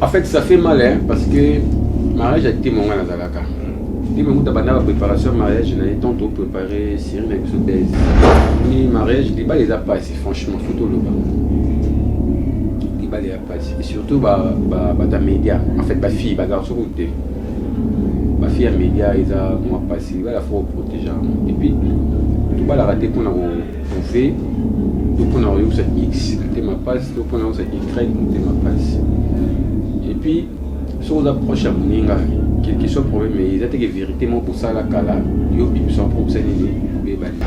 En fait, ça fait mal, hein, parce que mariage ya Temo, nga nazalaka Temo kuta banda bapréparation mariage na ye, tant topréparé série na biso base ni mariage. Libala eza pasi, franchement, faut toloba, libala eza pasi, et surtout bato ya média. En fait, bafille bazalaka soko te, bafille ya média, eza mwa pasi. Libala, faut koprotéger yango. Et puis tobalaka te mpona koprouver to mpona koyokisa X motema pasi, to mpona koyokisa Y motema pasi. Et puis soki oza proche ya moninga, quel que soit problème, eza teke vérité moko bosala kala, yo bimisa mpo kosala nini, obebani.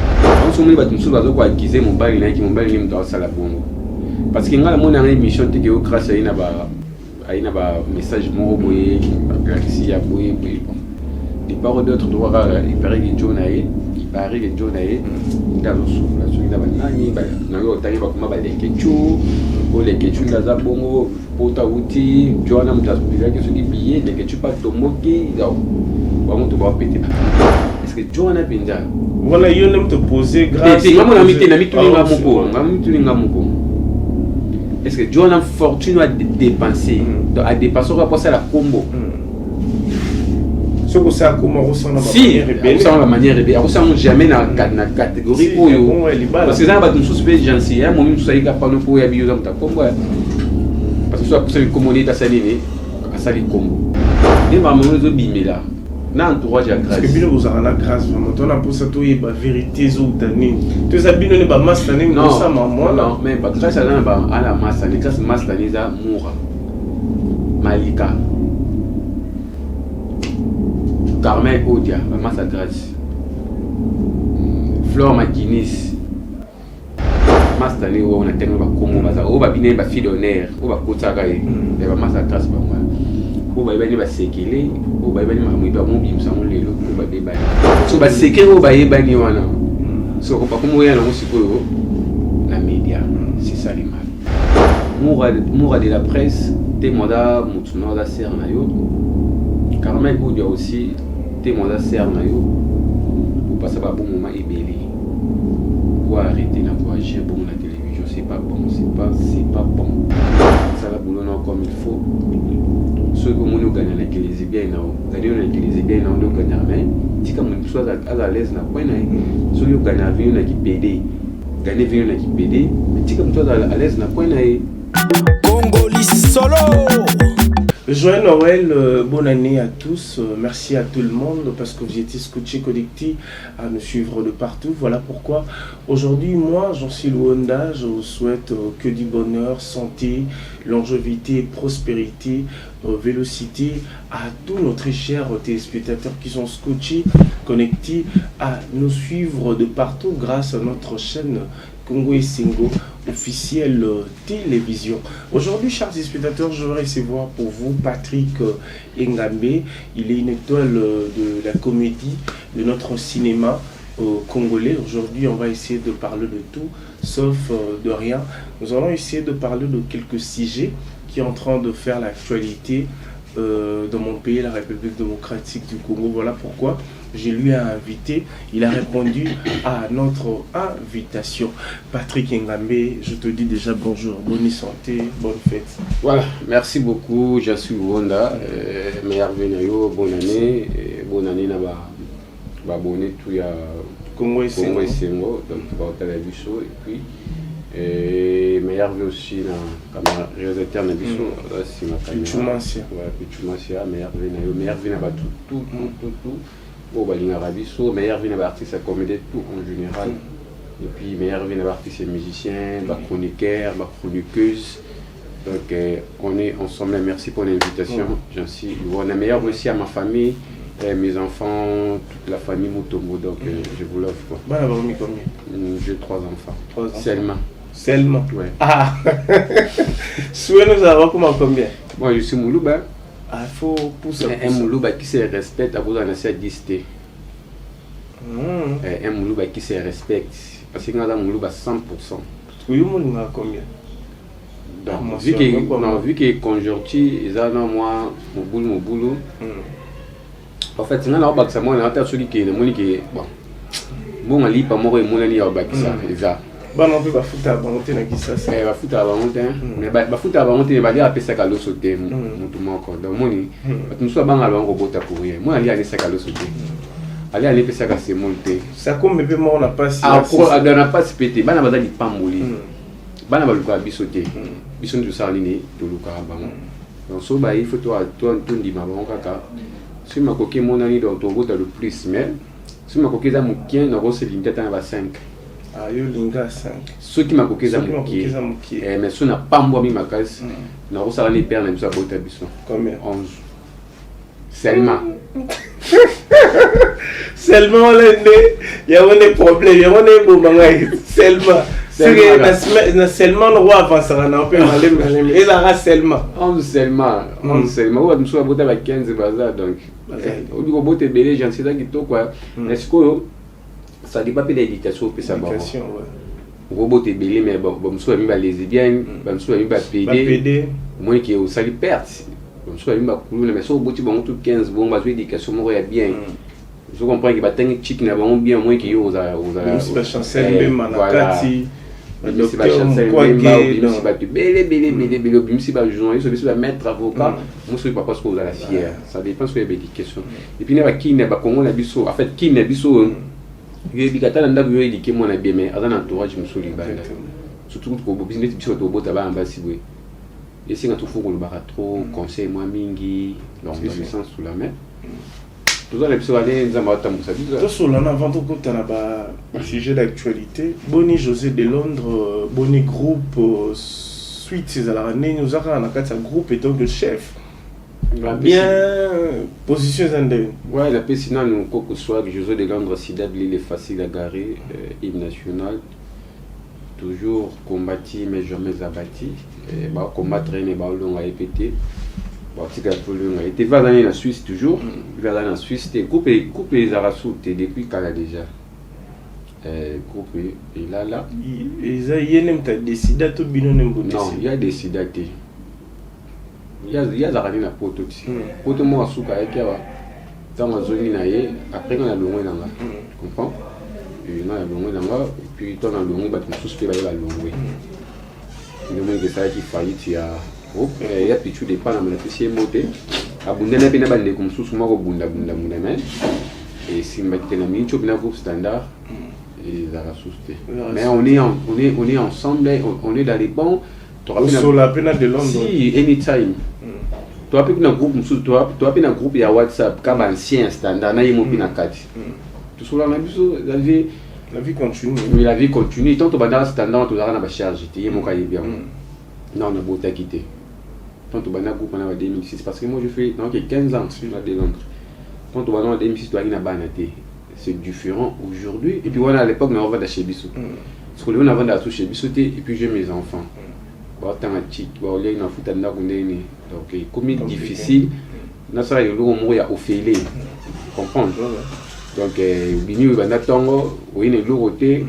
Donc soki omoni bato mosusu baza koaccuser mobali na yeki, mobali nde moto asala bongo, parce que ngai namoni yanga émission teke yo Grâce aye na ba aye na bamessage moko boye, bagalakisi ya boye boye. Bon, de part ou d'autre, tokaka, il paraît que jo na ye, il paraît que jo na ye nde azosola soki na banani nango otangi, bakoma balekecu, olekecu nde aza bongo pota uti jo wana, moto azopelaki soki billet, lekecu mpe atomboki bango to baopete. Est ce que jo wana mpenza? Wana yo nde moto pose Grâce? Te, nga mona mi te, na mituni nga moko, nga mituni nga moko: est ce que jo wana, fortune adépenser, donc adépenser oyo aposala kombo? Soki osala koma, akosala. Si akosala bamanière ebele, akosala jamais na catégorie oyo, parce que eza na bato mosusu mpe gentil ya momi mosusu ayika pano mpo oyabi yo oza moto akombo, parce que so aposali kombo nde asali nini, asali kombo nde makambo yango ezobimela na entourage ya Grâce. Bino bozalaka na Grâce, vraiment tona mposa toyeba vérité ezouta nini, to eza bino nde bamaster ndenge bosama mwana? Non, mais Grâce aza na ala master ne. Grâce, master ne eza Mura, Malika, Carmel Odia, bamasa Grâce, Flore Makinis, master ne oyo na ntango bakombo baza oyo babine, bafille d'honneur oyo bakotisaka ye ya bamasa Grâce, bango oyo bayebani basekele, oyo bayebani makambo bamobimisa yango lelo, oyo babebani so basekele, oyo bayebani wana, so bakomi oya nango sikoyo na média, c'est ça le mal. Moura de la presse te, moza motu na oza sere na yo. Carmel Odia aussi te, moza sere na yo. Opasa babon moment ebele po arrêter na koagir bongo na télévision, c'est pas bon, c'est pas bon. Sala boulot na comme il faut. Soki omoni oganya na église bien na oganye na église bien na nde oganyaka, mais tika moto mosusu aza à l'aise na coin na ye. Soki oganya vino na kipede, gane vino na kipede, mais tika moto aza à l'aise na coin na ye. Congoli solo. Joyeux Noël, bonne année à tous. Merci à tout le monde parce que vous étiez scotchés, connectés à nous suivre de partout. Voilà pourquoi aujourd'hui, moi, Jean-Cyril Wonda, je vous souhaite que du bonheur, santé, longévité, prospérité, vélocité à tous nos très chers téléspectateurs qui sont scotchés, connectés à nous suivre de partout grâce à notre chaîne Congo et Singo officielle télévision. Aujourd'hui, chers téléspectateurs, je vais recevoir pour vous Patrick Engambe. Il est une étoile de la comédie de notre cinéma congolais. Aujourd'hui, on va essayer de parler de tout, sauf de rien. Nous allons essayer de parler de quelques sujets qui sont en train de faire l'actualité dans mon pays, la République démocratique du Congo. Voilà pourquoi je lui ai invité. Il a répondu à notre invitation. Patrick Engambe, je te dis déjà bonjour, bonne santé, bonne fête. Voilà, merci beaucoup, je suis Wonda. Meilleur vœu, bonne année, et bonne année na ba ba abonné tout ya Congo et Congo et Sengo, donc ba la biso et puis et meilleur vœu aussi na caméra réalisateur na biso, sima caméra. Pichumasia. Voilà, Pichumasia, meilleur vœu na yo, meilleur vœu na ba tout tout tout tout tout. Oyo balingaka biso, meilleur vœu na baartiste ya comédie tout en général, et puis meilleur vœu na baartiste ya musicien, bachroniqueur, bachroniqueuse. Donc on est ensemble. Merci pour l'invitation. J'en suis on a meilleur aussi à ma famille et mes enfants, toute la famille Mutombo. Donc je vous love, quoi. Bana bakomi combien? J'ai trois enfants. Trois enfants. Seulement. Seulement? Ouais. Ah, souhait, nous avons comment, combien? Moi, je suis Moulouba. Ah, faut pousser. Un Moulouba qui se respecte à cause d'un 10 T. Un Moulouba qui se respecte parce que nga Moulouba 100%. Oyo moninga combien? Donc, vu que, non, vu que conjoncture eza na mwa mobulu mobulu, en fait nga na obakisa mwana ata soki ke namoni ke bon mbongo lipa moko emonani ya obakisa eza. Bana mpe bafutaka bango te na Kisasa. Bafutaka bango te, mais bafutaka bango te, balia, apesaka loso te motu moko. Donc moni bato mosusu abangaka bango kobota pour rien. Mwana alia, alesaka loso te, alia, alepesaka semole te. Sakombe mpe moko na pasi. Na pasi mpe te. Bana baza lipamboli. Bana balukaka biso te, biso nde tosala nini? Tolukaka bango. Donc so baye, faut tondima bango kaka soki makoki emonani. Donc tobota le plus, mais soki makoki eza mokie, nakoselingi ata na ba 5. Ah, yo linga 5? Soki makoki eza mokie, mais so napambwami makasi, nakosala ni père na biso abota biso. Combien? 11 seulement. Seulement wana nde yango nde problème, yango nde eboma ngai. Seulement, soki na seulement noko avansaka na mpe malemi malemi, ezalaka seulement. 11 seulement, 11 seulement. Oyo bato mosusu babota ba 15 baza. Donc obi kobota ebele, gentil, eza kitoko. Na sikoyo, ça dépend mpe na éducation opesa bango. Okobota ebele, mais bamosusu bami balesbienne, bamosusu bami bapédé, omoni ke osali perte. Bamosusu bami bakuluna. Mais soki oboti bango to 15, bongo bazwa éducation moko ya bien, ozo comprendre ke batangi chike na bango bien, omoni ke yo ozala. Chancel Mbemba na kati. Obimisi bachancel Mbemba, obimisi bato ebele ebele ebele ebele, obimisi bajournaliste, obimisi bamaître avocat mosoki papa. Soki ozala fier, ça dépend soki oyeba éducation. Et puis na bakini ya bakongo na biso, en fait kini na biso oyo, yoyebika ata na ndako, yo éduquer mwana bien, mais aza na entourage mosusu libanda. Surtout neti biso bato kobota bana basi boye, esenga tofo kolobaka trop, conseil mwa mingi. Donc dans le sens sous la main, toza na biso ane, Nzambe atambusa biso. Tosolana avant tokota na basujet d'actualité. Boni José de Londres, boni groupe suite ezalaka ndenge oza kaka na kati ya groupe en tant que chef bien, position eza ndenge? Ouais, napesi nanu koko swag. José de Londres, sida lile facile à garer, hymne national toujours combattu mais jamais abattu. Bacombattre ye, baolonga ye mpe te, batikala mpe olonga ye te. Ve azali na Suisse toujours, ve azali na Suisse te. Groupe ezalaka su te depuis kala déjà. Groupe elala. Eza ye nde moto adécida to bino nde? Non, ye adécida te. Ye azalaka nde na Poto ti Poto moko asuka ayaki awa. Ntango azongi na ye, après nga nalongwe na nga, comprend, nga nalongwe na nga. Et puis ntango nalongwe, bato mosusu mpe baye balongwe. Nde moniki esalaki faillite ya groupe ya Pichu de Panama. Napesi ye mbote, abundani mpe na bandeko mosusu moko bundabundabunda, mais esimbaki te. Na miniti oyo mpena, groupe standard ezalaka susu te, mais on est ensemble, on est dans les bons. Osola mpe na de Londres? Si, anytime. Toa mpe na groupe mosusu, toa mpe na groupe ya WhatsApp ka baancien standard na ye mo mpe na kati, tosolaka na biso la vie. La vie continue. Mais la vie continue. Tant tobandaka standard, tozalaka na bacharge te. Ye moko ayebi yango. Non, nabotaki te tant tobanda groupe wana ba 2006, parce que moi je fais donc 15 ans na de Londres. Tant tobanda na 2006, toyaki na bana te. C'est différent aujourd'hui. Et puis wana, à l'époque, naovanda chez biso, parce que lelo navandaka so chez biso te. Et puis j'ai mes enfants, baotanga chik, baoliaki na futa ndako ndenge. Donc ekomi difficile nasala eloko moko ya ofele, comprendre. Donc obimi oyo banda ntongo, oyi na eloko te.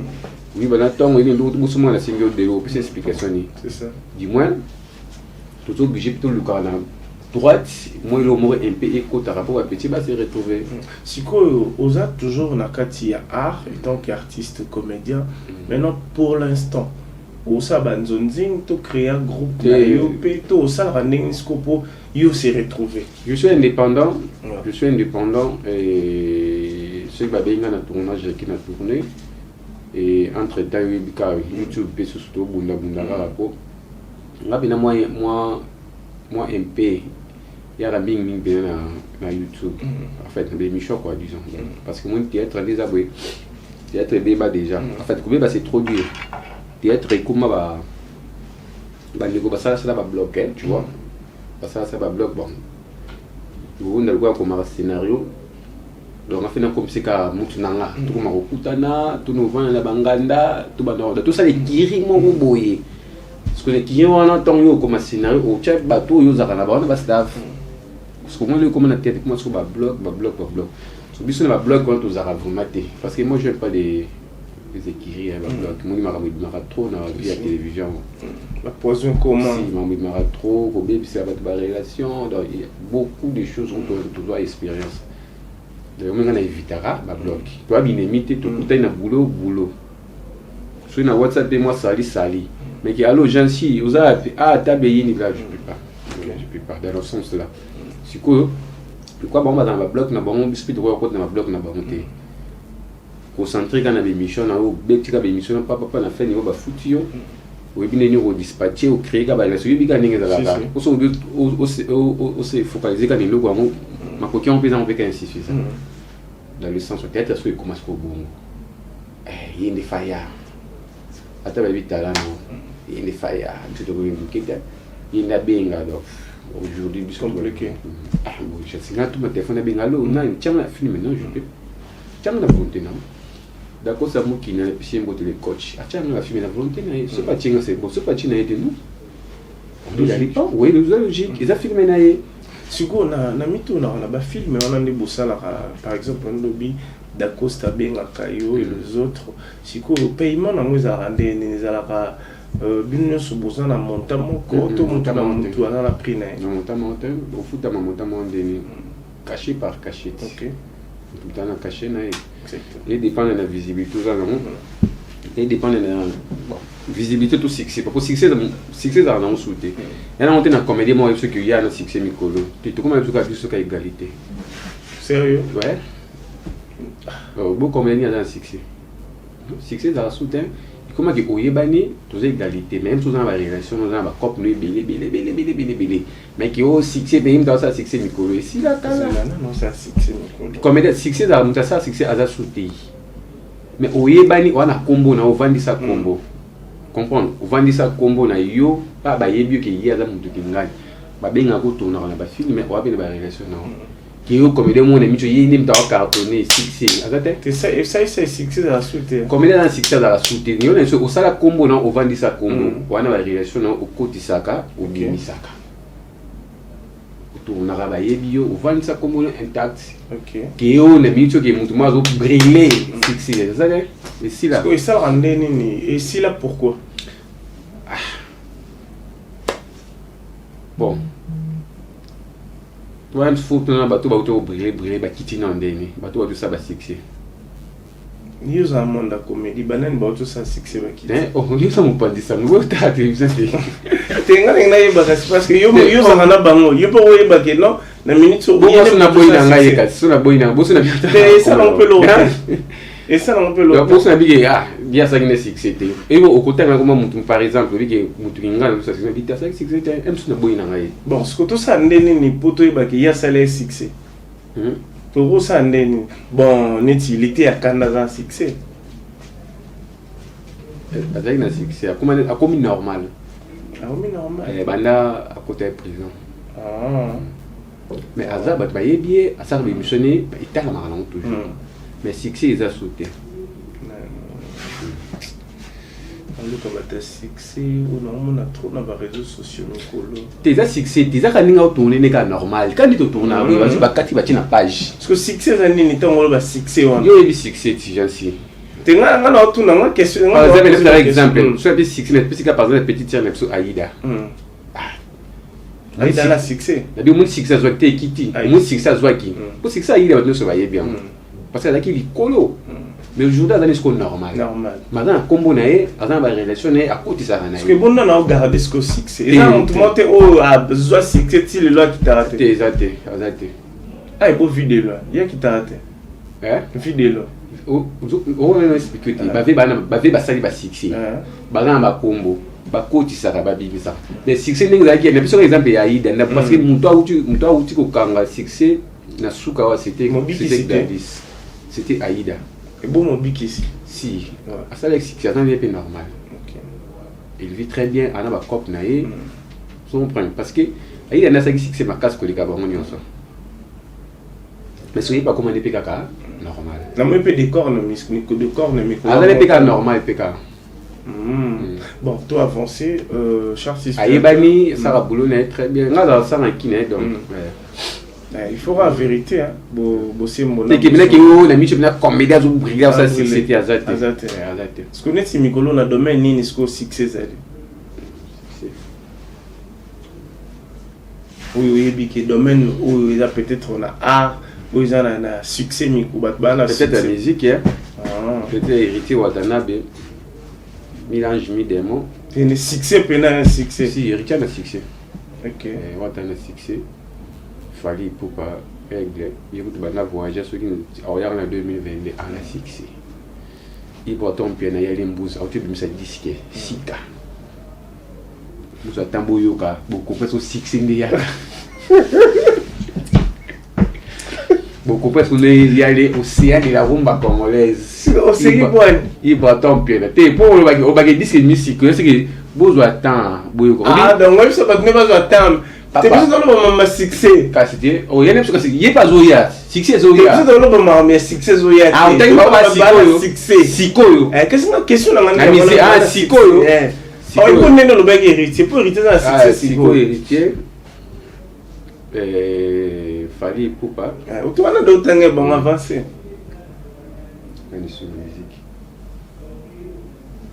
Oyi banda ntongo, oyi na eloko te. Bosomona nasengi yo delo, opesa explication nini? C'est ça. Du moins toza obligé mpe tolukaka na droite mwa eloko moko mpe ekotaka mpo bapetits base retrouver. Sikoyo oza toujours na kati ya art en tant qu'artiste comédien. Maintenant, pour l'instant, osala banzonzing to créer un groupe na yo mpe to osalaka ndenge siko mpo yo se retrouver? Je suis indépendant. Je suis indépendant et soki babengi nga na tournage, yaki na tourné. Et entre temps, oyebi kaka YouTube mpe susu, tobundabunda kaka po nga mpena mwa mp yaka mingimingi mpena na YouTube, en fait na baémission quoi, disons. Parce que moi, théâtre nde eza boye, théâtre ebeba déjà. En fait, kobeba, c'est trop dur. Théâtre ekoma ba bandeko basalasala babloc, tu vois, basalasala babloc. Bon, bobunda lokola akomaka scénario. Donc afe nakomisi kaka mutu na nga, tokoma kokutana, tonovanda na banganda, tobanda tosala ekiri moko boye. Parce que ekiri wana, ntango yo okoma scénario, otya bato oyo ozalaka na bango na bastaff. Parce que omoni, ekoma na théâtre, ekoma soko babloc, babloc, babloc. So biso na babloc wana tozalaka vraiment te, parce que moi, j'aime pas les écuries ya babloc. Moni makambo ebimaka trop na vie ya télévision. Bapoison comment? Si, makambo ebimaka trop, kobebisa bato barelation. Donc il y a beaucoup de choses oyo tozwa expérience. Donc omenga na évitaka babloc. Toya binemi te, tokutani na boulot, boulot. Soki na WhatsApp mpe mwa sali sali, mais ke allo Jansi, oza wapi? Ah, tabe yini là, je peux pas, je peux pas dans le sens là. Sikoyo lokwa bango baza na babloc na bango, biso mpe tokoka kokota na babloc na bango te. Concentré kaka na bémission na yo, obeti kaka bémission na papapa, na fin niveau bafuti yo, oyebi ndenge okodispatche, ocréer kaka barelation, oyebi kaka ndenge ezalaka. Oso ose focaliser kaka na eloko yango, makoki yango mpe ezango mpe kaka insuffisant dans le sens peut-être soki ekoma sikoyo bongo, ye nde faya, ata bayebi tala no, ye nde faya, biso tokoki moke te, ye nde abenga. Donc aujourd'hui biso Compliqué. Ah bon, je singa tout ma téléphone abenga, allo nani, tianga na film. Non, je peux tianga na volonté na d'accord, ça mokili na pesi ye mbote, le coach atianga na film na volonté na ye. Soki atienga, c'est bon, soki atie na ye te, non, on est pas, oui, eza logique, eza film na ye. Sikoyo na mitunaka na bafilm wana nde bosalaka, par exemple ndobi Dacosta abengaka yo et les autres, sikoyo paiement nango ezalaka nde nini? Ezalaka bino nyonso boza na montant moko to motu na motu aza na prix na ye? Na montant moko te, ofutama montant moko ndeni, cachet par cachet. Motu na cachet na ye edépendre na visibilité oza nango, edépendre na, bon, visibilité to succès, po succès ezalaka nango su te, ya nango te. Na comédie moko soki oya na succès mikolo te, tokoma biso kaka, biso ka égalité. Sérieux? Ouais, bo comédie aza na succès, succès ezalaka su te, ekomaki oyebani, toza égalité. Mais mosu oza na barelation, oza na bacope no ebele ebele ebele ebele ebele ebele, mais ki o succès mpe moto asala succès mikolo esila kala. Comédie, succès ezalaka, moto asala succès aza su te, mais oyebani oza na nkombo na, ovandisa nkombo, comprendre, ovandisa nkombo na yo, pa bayebi yo ke ye aza motu kingani, babengaka kotournaka na bafilm, oya mpe na barelation na yo, ke yo comédien mona miso, ye nde moto akocartonne, succès aza te. Succès ezala su te. Comédien aza na succès, azala su te. Yo na biso osala nkombo na, ovandisa nkombo wana, barelation na, okotisaka, obimisaka, otournaka, bayebi yo, ovandisa nkombo no intact. Ke yo na miniti oke motu moko azobrille, succès eza te, esila. Esalaka nde nini esila? Pourquoi? Bon, wana fo tona bato bauti kobrille brille, bakiti na ndeni, bato bauti osala basuccès. Yo ozala monde ya comédie, banani bauti osala succès bakiti? Yosa mopanzi sango, botala télévision te. Te, nga ndenge nayebaka, parce que yo ozalaka na bango, yo mpo oyebake non na minute. Bongo naboyi na ngai ye, kasi so naboyi na boso na Te, esalango mpe loko, esalango mpe loko. Boso na bike, ah, ye asalaki na succès te, ebo okotanga koma mutu, par exemple obike mutu kinga na biso succès bite, asalaki succès te, mosu naboyi na ngai. Bon, siko tosala nde nini mpo toyebake ye asala ye succès? Tokosala nde nini? Bon, neti lite ya kanda aza na succès. Azalaki na succès, akomi normal. Akomi normal. Banda akota ye prison. Mais aza, bato bayebi ye, asalaka bémission ne, etalamaka nango toujours, mais succès eza su te. Aluka bato ya succès oyo naomona trop na baréseaux sociaux mikolo. Te, eza succès te, ezaka ndenge otourne nde kaka normal, kaka nde totourna boye, bazwi bakati, batie na page. Parce que succès eza nini ntango oloba succès wana? Yo oyebi succès ti, Jansi? Te, nga na otuna nga question. Par exemple, napesaka exemple, so api succès, napesika par exemple petite sœur na biso Aïda. Aïda na succès. Nabi omoni succès azwaki te, ekiti. Omoni succès azwaki po succès Aïda, bato nyonso bayebi yango parce que azalaki likolo, mais aujourd'hui aza sikoyo normal. Normal. Mais aza na nkombo na ye, aza na barelation na ye, akotisaka na ye. Parce que bonda na ogarde siko succès eza motu moko te oyo azwa succès ti lelo akitaka te. Te, eza te, aza te. Ah, ebo Vue de Loin, ye akitaka te. Vue de Loin. Oyo explique te, bave bave basali basuccès, baza na bakombo, bakotisaka, babimisaka, mais succès ndenge ezalaki na biso, exemple ya Aida, parce que moto awuti kokanga succès na suka awa, c'était Gladys, c'était Aïda. Ebo Mobikisi. Si asalaki succès, aza nde mpe normal, il vit très bien, ana bacope na ye, so comprendre, parce que Aïda nde asalaki succès makasi koleka bango nyonso, mais soki bakoma nde mpe kaka normal. Namoni mpe décor na décor na mikolo. Azali mpe kaka normal mpe kaka. Bon, to avancé, Charles. Ayebani, asala boulot na ye très bien, nga azala sala na kini na ye, donc Il faudra la vérité, hein. Bo bosembo. Teke minaki oyo na miso mina comédie azobrille, asala succès te, aza te. Aza te. Aza te. Parce que neti mikolo na domaine nini siko succès ezali? Oyo oyebi ke domaine oyo eza peut-être na art, oyo eza na succès miko, bato baa na Peut-être la musique, hein? Peut-être Héritier Watanabe. Milange mi démon. C'est succès pena un succès. Si héritier na succès. Ok. Eh, wata na succès. Fally Ipupa aigle ye kutu banda voyage soki aoyaka na 2022 ana succès. Ibraton mpe na yali mbuza auti bimisa disque sika. Mbuza ata boyoka bokomprendre so succès nde yaka. Bokomprendre so nde yali océan de la rumba congolaise. Oseki bwani. Ibraton mpe na te po olobaki olobaki disque misiko esiki bozwa temps boyoka. Ah donc biso bato nde bazwa temps. Te biso toloba mama succès. Kasi te oya na biso kasi ye mpe azoya succès ezoya. Biso toloba mama ya succès ezoya te. Ah otangi bango ba sikoyo. Succès. Sikoyo. Eh question question na ngai. Ah sikoyo. Eh. Sikoyo ndenge olobaki héritier po héritier na succès sikoyo. Héritier. Eh, Fally Ipupa. Eh, oto wana nde otanga bango avance. Nani sur musique.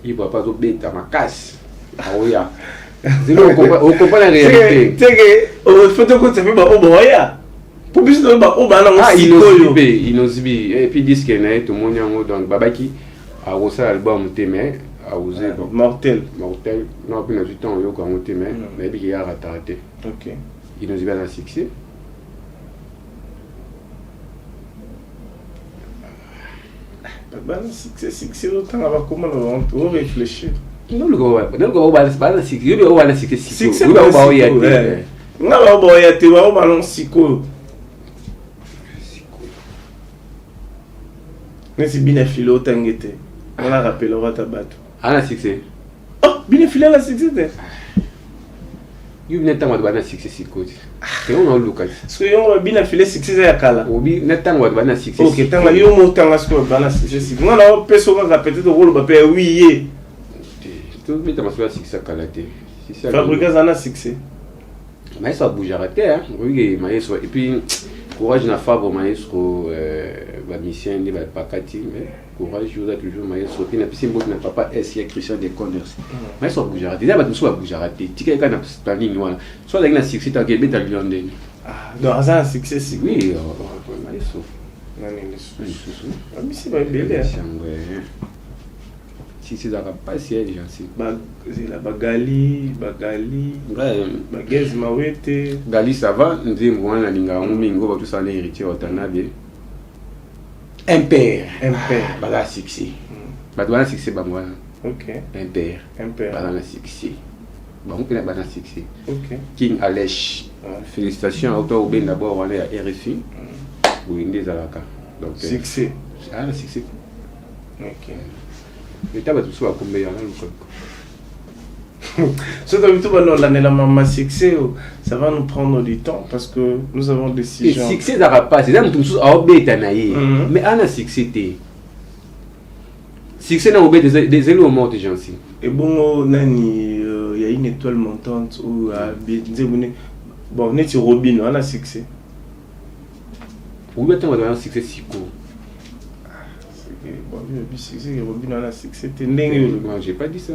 Ipupa pa azobeta makasi. Aoya. Zelo okomprendre réalité. Teke faut tokotisa mpe baoyo baoya. Po biso toyo baoyo baa nango sikoyo. Mpe Innoss'B et puis disque na ye tomoni yango donc babaki akosala album te mais aoze bon. Mortel. Mortel. Non mpe nazwi ntango oyoka yango te mais nayebi ke ye arataka te. Ok. Innoss'B aza succès. Bana succès succès otanga bakoma na bango to réfléchir. Bana succès yo bana succès sikoyo baoya te. Nga bao baoya te bao balon sikoyo. Neti bina filo otangi te. Wana rappelera ata bato. Ana succès. Oh, bina filo na succès te. Yo bina ntango bato bana succès sikoyo te. Te on oluka te. Soki yo bina file succès ya kala. Obi na ntango bato bana succès. Ok, ntango yo mo tanga sikoyo bana succès sikoyo. Nga na opesa kaka peut-être okoloba pe oui ye. Te tobeta masolo ya succès ya kala te. Fabriquez ana succès. Maestro aboujaka te, hein. Oyebi maestro et puis courage na Fabre maestro euh, ba musicien nde bapakati mais courage oza toujours maestro puis napesi mbote na papa S ya Christian de Conners. Maestro aboujaka te, eza bato mosusu baboujaka te. Tika ye kaka na planning wana. So azalaki na succès tanke ebeta Lyon ndeni. Ah, donc aza na succès sikoyo. Oui, maestro. Nani lisusu? Lisusu. Bamisi baebele. Yango succès ezalaka mpasi ya gentil. Bazela bagali, bagali, bagez mawete. Gali ça va, nzembo wana nalingaka yango mingi oyo bato osala na héritier Watanabe. Impère. Impère. Baza succès. Bato bana succès bango wana. Ok. Impère. Impère. Baza na succès. Bango mpe na bana succès. Ok. King Alesh. Félicitations auto obenda bord wana ya RFI. Boye nde ezalaka. Donc succès. Ah, succès. Ok. Eta bato mosusu bakombe yango luka luka. Ce que tout va mama succès, ça va nous prendre du temps parce que nous avons des sujets. Succès ezalaka mpasi, eza moto mosusu aobeta na ye, mais ana succès te. Succès na obeta ezali au mort gentil. Ebongo nani il y a une étoile montante ou nzembo bon neti Robin ana succès. Oyebi ntango bato bana succès sikoyo. Succès Robino ana succès te ndenge olobi. Non, j'ai pas dit ça.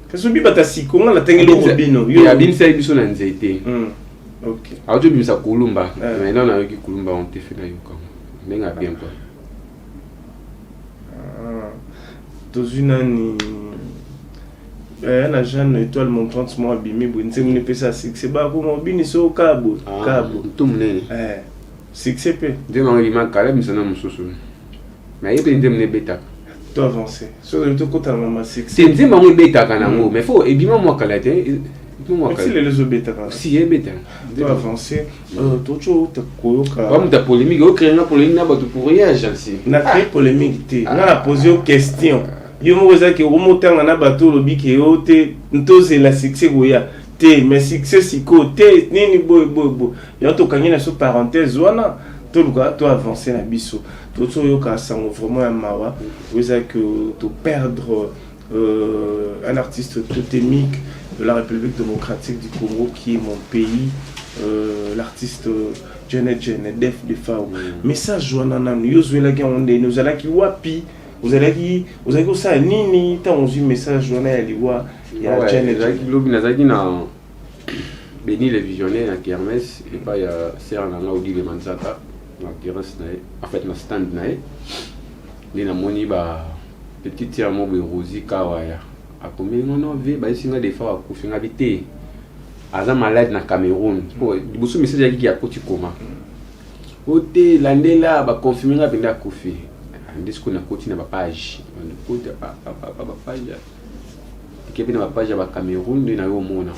Kasi obi bata siko nga natangeli Robino. Yo abimisaki biso na nzete. Ok. Auti obimisa kulumba. Mais non nayoki kulumba on te fait nayoka. Ndenge ya bien quoi. Tozwi nani na Jeanne étoile montante mo abimi boye nzembo nepesa succès bakoma obinisi oyo kabo kabo ntu monene succès mpe nzembo yango ebima kala ebimisa na mosusu mais ye mpe nzembo ebetaka to avance soki tokotana mama succès te nzembo yango ebetaka nango mais faut ebima mwa kala te ebima mwa kala lelo ezobetaka si ebetaka to avance toki outa koyoka bamuta polémique ocréer nga polémique na bato pour rien gentil na créé polémique te nga na pose yo question yo moko ezalaki okomotanga na bato olobi ke yo te ntozela succès koya te mais succès sikoyo te nini boye boye boye yango tokangi na biso parenthèse wana toluka to avance na biso toki oyoka sango vraiment ya mawa oyo ezalaki toperdre un artiste totémique de la République démocratique du Congo qui est mon pays, l'artiste Janet Janet Def Defao. Message wana nanu yo zwelaki yango ndeni ozalaki wapi ozalaki ozalaki kosala nini ntango ozwi message wana ya liwa ya Janet? Ezalaki lobi, nazalaki na Beni le Visionnaire na kermesse epai ya sere na nga Odile Manzaka na terrasse na ye, en fait na stand na ye, nde namoni ba petite sœur mo boye Rosie Kawaya. Akomeli nga no vie, bayebisi nga Defao akufi. Nga bi te, aza malade na Cameroun. Po liboso message ayaki akoti koma. O te, landela, baconfirme nga mpenza akufi. Nde sikoyo nakoti na bapage, nakoti bapage, eke mpe na bapage ya bacameroun nde nayo omona.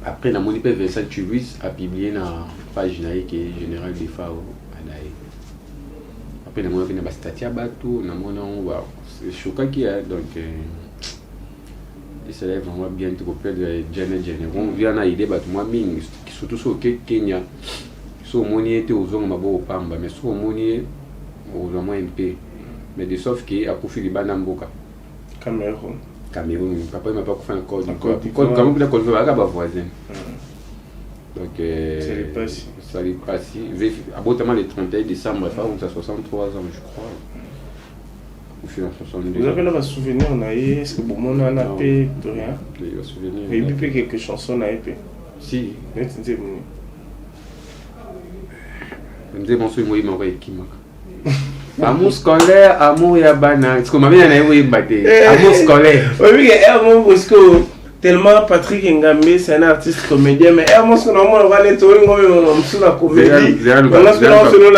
Après namoni mpe Vincent Chiluis apublie na page na ye ke général Defao adaye. Après namoni mpe na bastati ya bato, namoni yango eshokaki. Donc ezalaki vraiment bien te koperdre Jene Jene. Bon, via na ide bato mwa mingi, surtout soki oke Kenya, so omoni ye te, ozonga maboko pamba. Mais soki omoni ye, okozwa mwa mpe, mais de sauf ke akufi libanda mboka. Cameroun. Cameroun. Papa ye mapa akufa na Côte d'Ivoire. Cameroun mpe na Côte d'Ivoire bazalaka bavoisin. Donc esali pasi. Abotama le 31 décembre, efa 63 ans, je crois. Akufi na 62. Vous avez là basouvenir na ye? Est ce que bomonana mpe to rien? Basouvenir. Oyebi mpe quelque chanson na ye mpe? Si. Neti nzembo nini? Nzembo mosusu moyima moko ekimaka, amour scolaire, amour ya bana. Siko mabe na ye oyemba te amour scolaire. Oyebi ke air moko parce que tellement Patrick Ngambe, c'est un artiste comédien, mais air moko na omona wana neti olingo omema mosusu na comédie, banga soki na osolo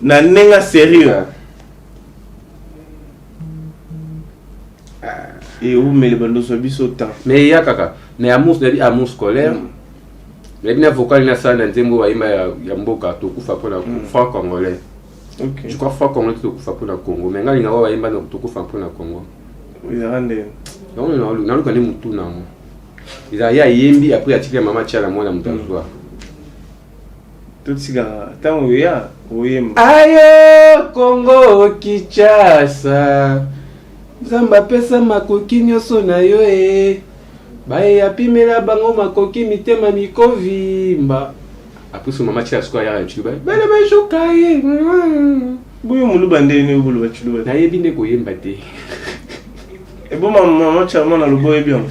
na ndenge sérieux e umele bandozwa biso temps. Mais eya kaka, mais amour, nayebi amour scolaire, nayebi na vocal nasala na nzembo bayimba ya mboka, tokufa mpona franc congolais. Je crois franc congolais, tokufa mpona Congo. Mais ngai alingaka bayimba tokufa mpona Congo. Ezaka nde? Yango naluka nde motu nango ezala ye ayembi, après atiki ya mama Tiala, mwana moto azwa. Totikaka ntango oya oyemba. Ayo Kongo Kinshasa, Nzambe apesa makoki nyonso na yo e baye apimela bango makoki, mitema mikovimba. Après so mama Tiala sikoyo ayaka ya Tshiluba, bana bajoka ye. Boyo moluba ndeni boloba Tshiluba? Nayebi nde koyemba te. Eboma mama Tiala mwana loba, oyebi yango?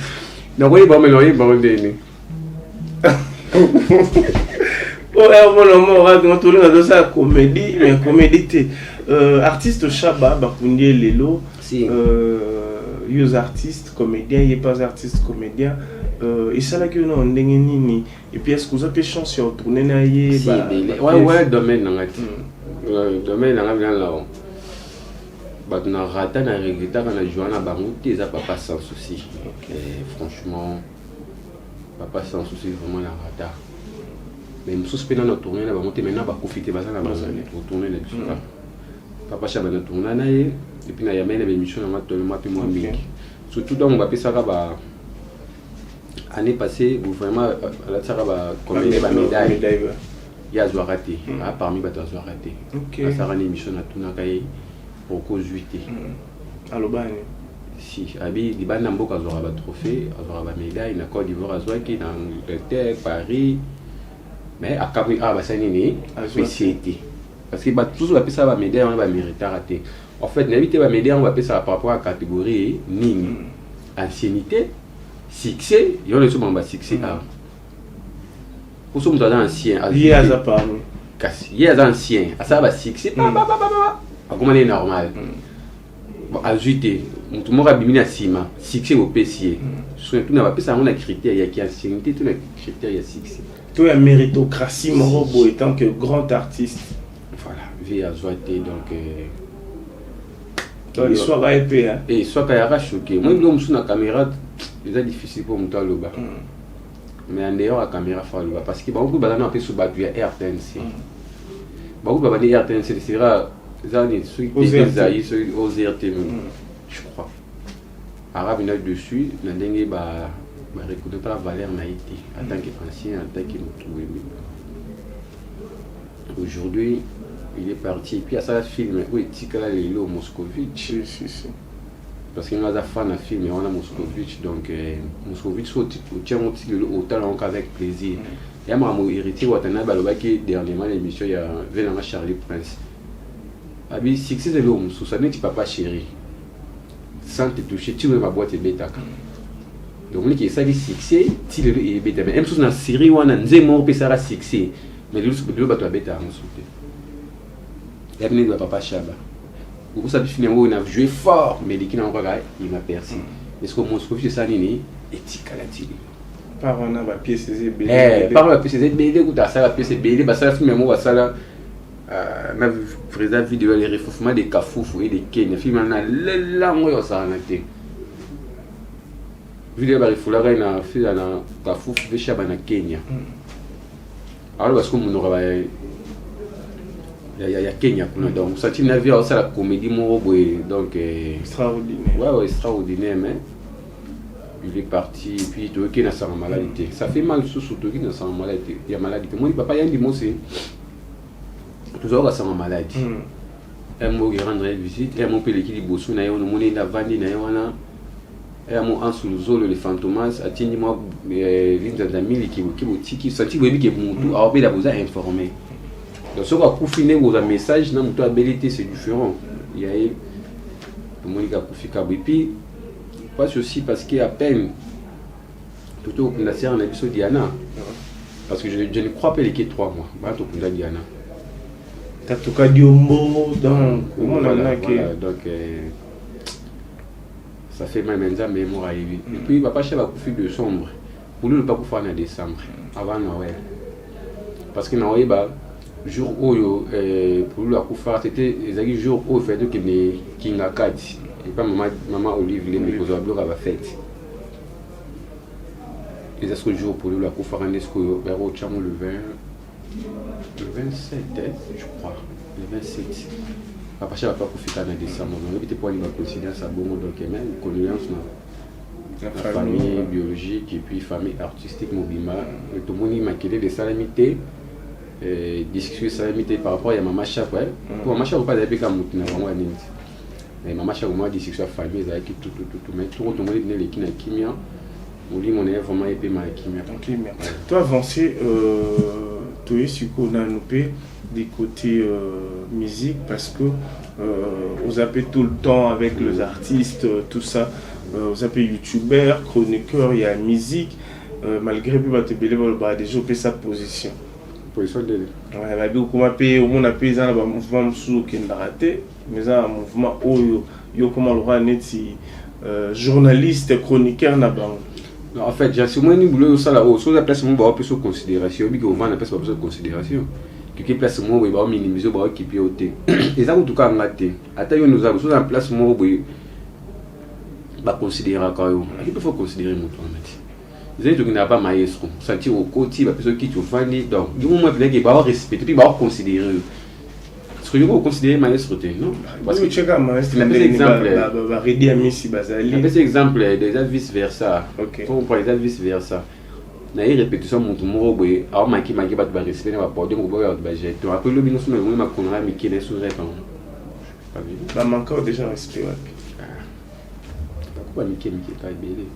Nakoyeba me nakoyeba ngo ndeni? Oyo mona moko tolinga tosala comédie, mais comédie te. Artiste Shaba, bakundi ye lelo. Si. Yo oza artiste comédien, ye mpe aza artiste comédien. Esalaki yo nao ndenge nini? Et puis est ce que oza mpe chance ya otourne na ye? Si, ebele. Ouais, domaine nanga te. Domaine nanga bila na bato na rata na regretaka na joa na bango te, eza papa Sans Souci. Franchement, papa Sans Souci, vraiment na rata. Mais mosusu mpe nano tourne na bango te. Maintenant bakufi te, baza na otourne na biso kaka. Papa Shaba, na tourna na ye, et puis nayamai na baémission nanga tolema mpe mwa mingi, surtout ntango bapesaka ba année passée, vraiment alatisaka bacomédien bamédaille, ye azwaka te. Aa parmi bato azwaka te. Asalaka na émission, natunaka ye okozwi te. Alobani? Si, abi libanda mboka azwaka batrophée, azwaka bamédaille, na Côte d'Ivoire azwaki, na Angleterre, Paris, mais akamwi awa basali nini, apesi ye te, parce que bato mosusu bapesaka bamédaille wana baméritaka te. En fait, nayebi te bamédaille yango bapesaka par rapport à catégorie nini, ancienneté, succès. Yo na bango basuccès awa, poso moto aza ancien. Ye aza parmi. Kasi ye aza ancien, asala basuccès, akoma nde normal. Bon, azwi te. Motu moko abimi na nsima, succès bopesi ye. Surtout na bapesa yango na critère ya kiancienneté to na critère ya succès? To ya méritocratie moko boye, tant que grand artiste. Voilà, vie azwa te. Donc Donc histoire ye mpe. Swaka yaka choqué. Moi, biloko mosusu na caméra eza difficile mpo moto aloba, mais en dehors ya caméra faut aloba, parce que bango mpe baza na mpe bato ya RTNC. Bango mpe babandi RTNC sera eza nini, soki te ezali soki OZRT, je crois. Arabe na dessus na ndenge ba bareconnaître valeur na ye te en tant que ancien, en tant que motu. Aujourd'hui il est parti, et puis asala film oyo etikala lelo, Moscovitch. Si, si, si. Parce que nga aza fan na film wana Moscovitch. Donc Moscovitch, so otia yango ti lelo, otala yango avec plaisir. Ya makambo Héritier Watanabe balobaki dernièrement na émission ya ve nanga Charlie Prince, abi succès eloko mosusu neti Papa Chéri, Sans te toucher, ti oyo baboîte ebetaka. Donc moniki esali succès ti lelo eyebeta. Mais mosusu na série wana, nzembo moko mpe esalaka succès, mais lelo bato babetaka mosusu te. Yabi neti bapapa Shaba, okosala film yango na joué fort, mais eleki nango kaka inaperçu. Est-ce que Moscovitch esala nini etikala tili? Par wana bapièce eza ebele. Par bapièce eza ebele kuta, asala bapièce ebele, basala film yango, basala na président vidéo le réchauffement de Kafufu et de Kenya. Film wana nalela yango oyo osala te. Vidéo barefulaka ye na fila na Kafufu mpe Shaba na Kenya. Alors parce que monoko ya Kenya kuna, donc sati na vie aosala comédie moko boye, donc extraordinaire. Ouais, extraordinaire, mais il est parti et puis toyoki na sango maladi te. Ça fait mal susu, toyoki na sango maladi te, ya maladi te. Moni papa Yandi Mose, tozalaka sango maladi. Mo rendre visite mo mpe eleki liboso na ye wana, omoni nde avandi na ye wana ya mo Ansu Luzolo le Fantomas, atindi mwa linzanza miliki boki botiki santi boyebi ke mutu aobela, boza informé. Donc soki akufi, ndenge kozwa message na motu abeli te, c'est différent. Ya ye tomoni ke akufi kabo. Et puis passe aussi parce que à peine toto okunda sere na biso Diana, parce que je ne crois pas eleki 3 mois bana tokunda Diana. Tatuka Diombo, donc voilà, voilà, donc ça fait mal, mais Nzambe moko ayebi. Et puis papa Chef akufi décembre, Pululu mpe akufa na décembre avant Noël, parce que naoyeba jour oyo Pululu akufa, c'était ezalaki jour oyo fai tokende Kinga Kati epa mama Olive Lembe kozwa biloko ya bafête. Eza sikoyo jour Pululu akufaka nde sikoyo bayaka otyango le 20, le 27, je crois le 27. Papa Chef ape akufika na décembre. Nayebi te mpo ani bacoïncidence ya bongo. Donc même condoléance na famille biologique et puis famille artistique mobimba. Tomoni makelele esalami te, discussion esalami te par rapport ya mama Chako, po mama Chako mpe azali mpe kaka motu na bango ya nini te. Mais mama Chako, mwa discussion ya famille ezalaki tutututu, mais toko tomoni pene eleki na kimia. Molimo na ye vraiment epema ya kimia. Kimia. To avancer, toye sikoyo nanu mpe du côté musique, parce que vous appelez tout le temps avec les artistes, tout ça, vous appelez youtubeur, chroniqueur, il y a musique, malgré mpe bato ebele balobaka déjà opesa position. Position ndeni? Babi okoma mpe, omona mpe eza na bamouvement mosusu okendaka te, mais eza na mouvement oyo yo okoma lokola neti journaliste, chroniqueur na bango. Non, en fait, jasomoni boulot osala oyo, soza place moko baopesa considération, obiki ovanda place bapesa considération, keke place moko boye baominimize, baokipe yo te. Eza kutuka nga te, ata yo noza soza na place moko boye baconsidéraka yo, aki mpe faut considérer moto wana te. Ezali tokendaka pa maestro, sentir okoti, bapesa okiti, ofandi, donc yo moma mpenzaki baorespecte mpe baoconsidéré yo. Parce que yo oconsidéré maestro te, non? Parce que cheka maestro. Napesa exemple. Baredi ya misi bazali. Napesa exemple, eza vice versa. Faut comprendre, eza vice versa. Na ye répétition, motu moko boye aomaki maki bato barespect na bapodium, koboya bato bajeton. Après lobi nyonso na makolo na mike na ye so rep yango. Bamanka déjà respect wapi? Bakuba mike mike ka ebele.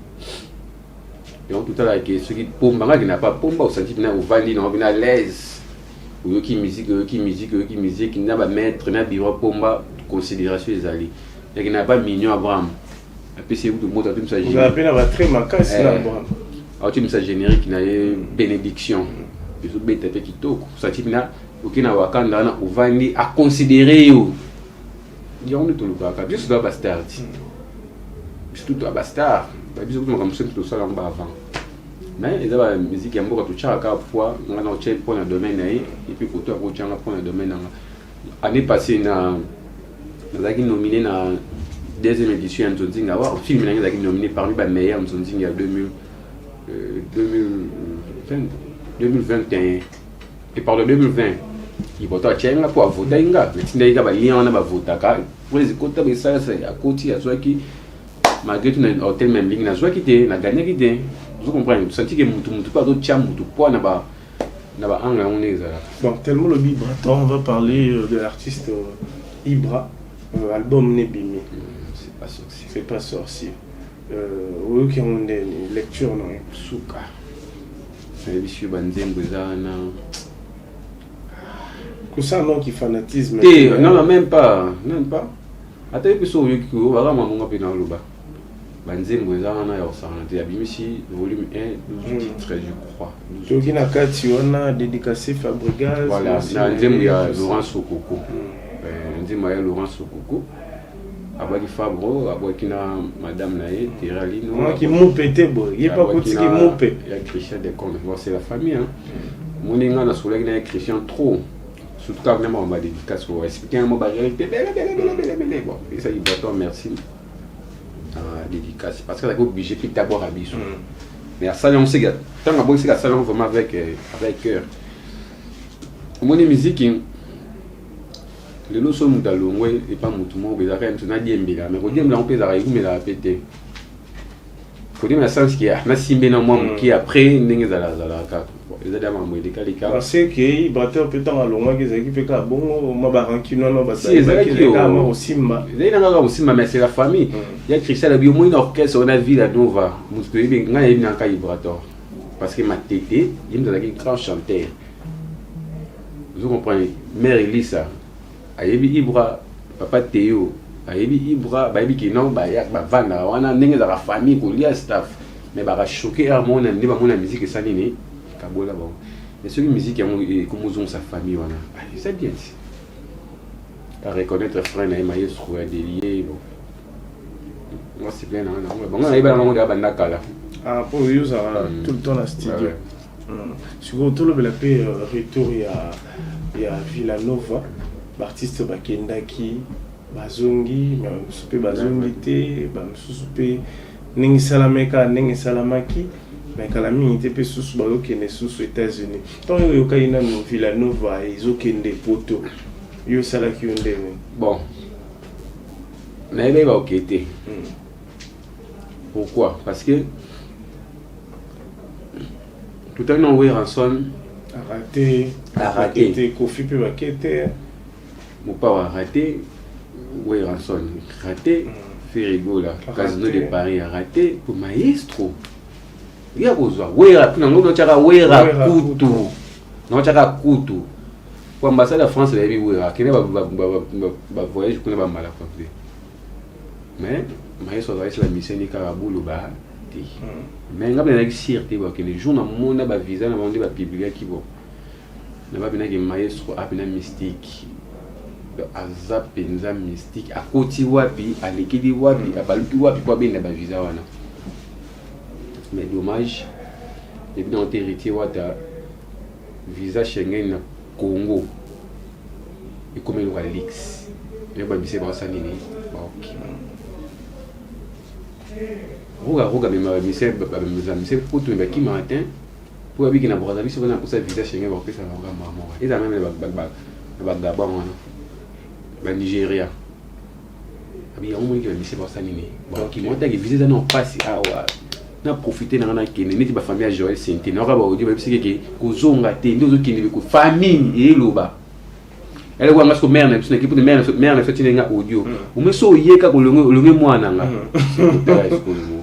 Donc totalaka soki Pomba ngaki na pa Pomba, osanti mpena ovandi nango mpena à l'aise, oyoki musique, oyoki musique, oyoki musique na bamaître na bureau Pomba, considération ezali. Yaki na pa Mignon Abraham, apesi ye kutu moto atumisa. Ozala mpe na batrait makasi na Abraham. Aotimisa générique na ye Bénédiction, ezobeta mpe kitoko. Osanti mpena oke na Wakanda wana, ovandi, aconsidéré yo. Yango nde tolukaka. Biso toza bastar ti, biso toza bastar, biso kutu makambo mosusu tosala yango ba avant, mais eza bamusique ya mboka totyaka kaka poids. Nga na otya mpo na domaine na ye, et puis koto akotyanga mpo na domaine nanga. Année passée na nazalaki nominé na deuxième édition ya Nzonzinga wa film nange, ezalaki nominé parmi bameilleur Nzonzinga ya 2000, 2020, 2021 et pardon, 2020. Iboto atiai nga mpo avotaki nga, natindaki ka balien wana bavotaka po kota besalasa. Akoti, azwaki malgré tout na hotel même lingi nazwaki te, nagagnaki te. Ozo comprendre, santi ke mutu mutu mpe azotia mutu poids na ba angle yango ndenge ezalaka. Bon, tellement le Ibra, on va parler de l'artiste Ibra, album Nebimi. C'est pas sorcier. C'est pas sorcier. Oyoki yango ndeni, lecture na yo? Suka nayebi soki banzembo eza wana. Kosala noki fanatisme? Te, non, non, même pas, même pas. Ata yebi so oyoki baka mamonga mpe na oloba banzembo eza wana ya kosangana te. Abimisi volume 1, 12 titres, je crois. Toyoki na kati wana dédicacé Fabregas. Voilà, na nzembo ya Laurent Sokoko, nzembo ya Laurent Sokoko. Abwaki Fabro, abwaki na madame na ye Teralino. Mwaki mupe te boye, ye pa kotiki mupe. Ya Christian Decombe. Bon, c'est la famille hein. Moni nga na solaki na ye Christian trop. Surtout quand même on va dédicace pour expliquer un mot ba réalité bele bele bele bele bele. Bon, et ça il va merci. Ah, dédicace parce que obligé puis d'abord à biso. Mais asali yango seka ntango abongi seka asali yango vraiment avec cœur. Omoni musique lelo, so moto alongwe epa motu moko, ezalaka ya moto nadiembela, mais kodiembela yango mpe ezalaka, ekumelaka mpe te. Kodiembela sens ke nasimbe na mwa moke, après ndenge ezalaka kaka ezali ya makambo elekaleka. Parce que Ibrator mpe, ntango alongwaki, ezalaki mpe kaka bongo, mwa barancune wana. Si, ezalaki. Kaka mwa kosimba. Ezali na kaka kosimba, mais c'est la famille. Ya Christian alobi, omoi na orchestre wana Villa Nova, moto toyebi, ngai nayebi naka Ibrator, parce que Matete ye moto azalaki grand chanteur. Ozo comprendre? Mère Elisa ayebi Ibra, papa Teo ayebi Ibra, bayebi ke non, bavandaka wana ndenge ezalaka famille, kolia, staff. Mais bakachoquer heure moko nde bamona musique esali nini, kabola bango. Mais soki musique yango ekomozongisa famille wana, eza bien si areconnaître frère na ye maestro ya délié. Bon, moi c'est bien na nango, bango nayebana bango deya banda kala. Ah, mpo oyo ozalaka tout le temps na studio. Sikoyo tolobela mpe retour ya Villanova. Baartiste bakendaki, bazongi, mais bamosusu mpe bazongi te. Bamosusu mpe ndenge esalamaki kaka ndenge esalamaki, mais kala mingi te mpe susu bazokende susu États-Unis. Ntango oyo oyokaki nano Villanova ezokende Poto, yo esalaki yo ndenge? Bon, nayebi baoke te. Pourquoi? Parce que tout à l'heure Werrason araté. Araté. Te, Kofi mpe bake te. Mopao araté, Werrason raté, Ferre Gola, Casino de Paris a raté. Po maestro ya kozwa Wera kuna ngo notiaka Wera kutu, notiaka kutu po ambassade ya France bayebi Wera, akende bavoyage kuna, bamalaka te. Mais maestro azalaki sala miseni kaka boloba te. Mais nga mpe nazalaki sûr te bakende. Jour namona bavisa na bango nde bapubliaki, bon, na babinaki maestro apena mystique, aza mpenza mystique, akoti wapi, alekeli wapi, abaluki wapi po abenda bavisa wana. Mais dommage, ebi nango te. Héritier Wata, visa Schengen na Congo ekomi eloko ya luxe. Yo babise baosala nini? Baokima roga roga, mema bamise, bamise kutu me bakimaka te, mpo babiki na Braza. Biso bana kosa visa Schengen, bakopesa bango mbala moko. Eza même na Bagabon wana, Banigeria, abi yango moniki bamise baosala nini? Bakima. Otaki visa eza na mpasi awa, na profite nanga nakende neti bafamille ya Joel Sente, nayoka baaudio, bayebisi keke kozonga te, nde ozokende ko famille eloba eloko yanga. Siko mare na biso naki, mare na biso atindi nga audio, ome so oye kaka olonge mwana nga otala sikoyo.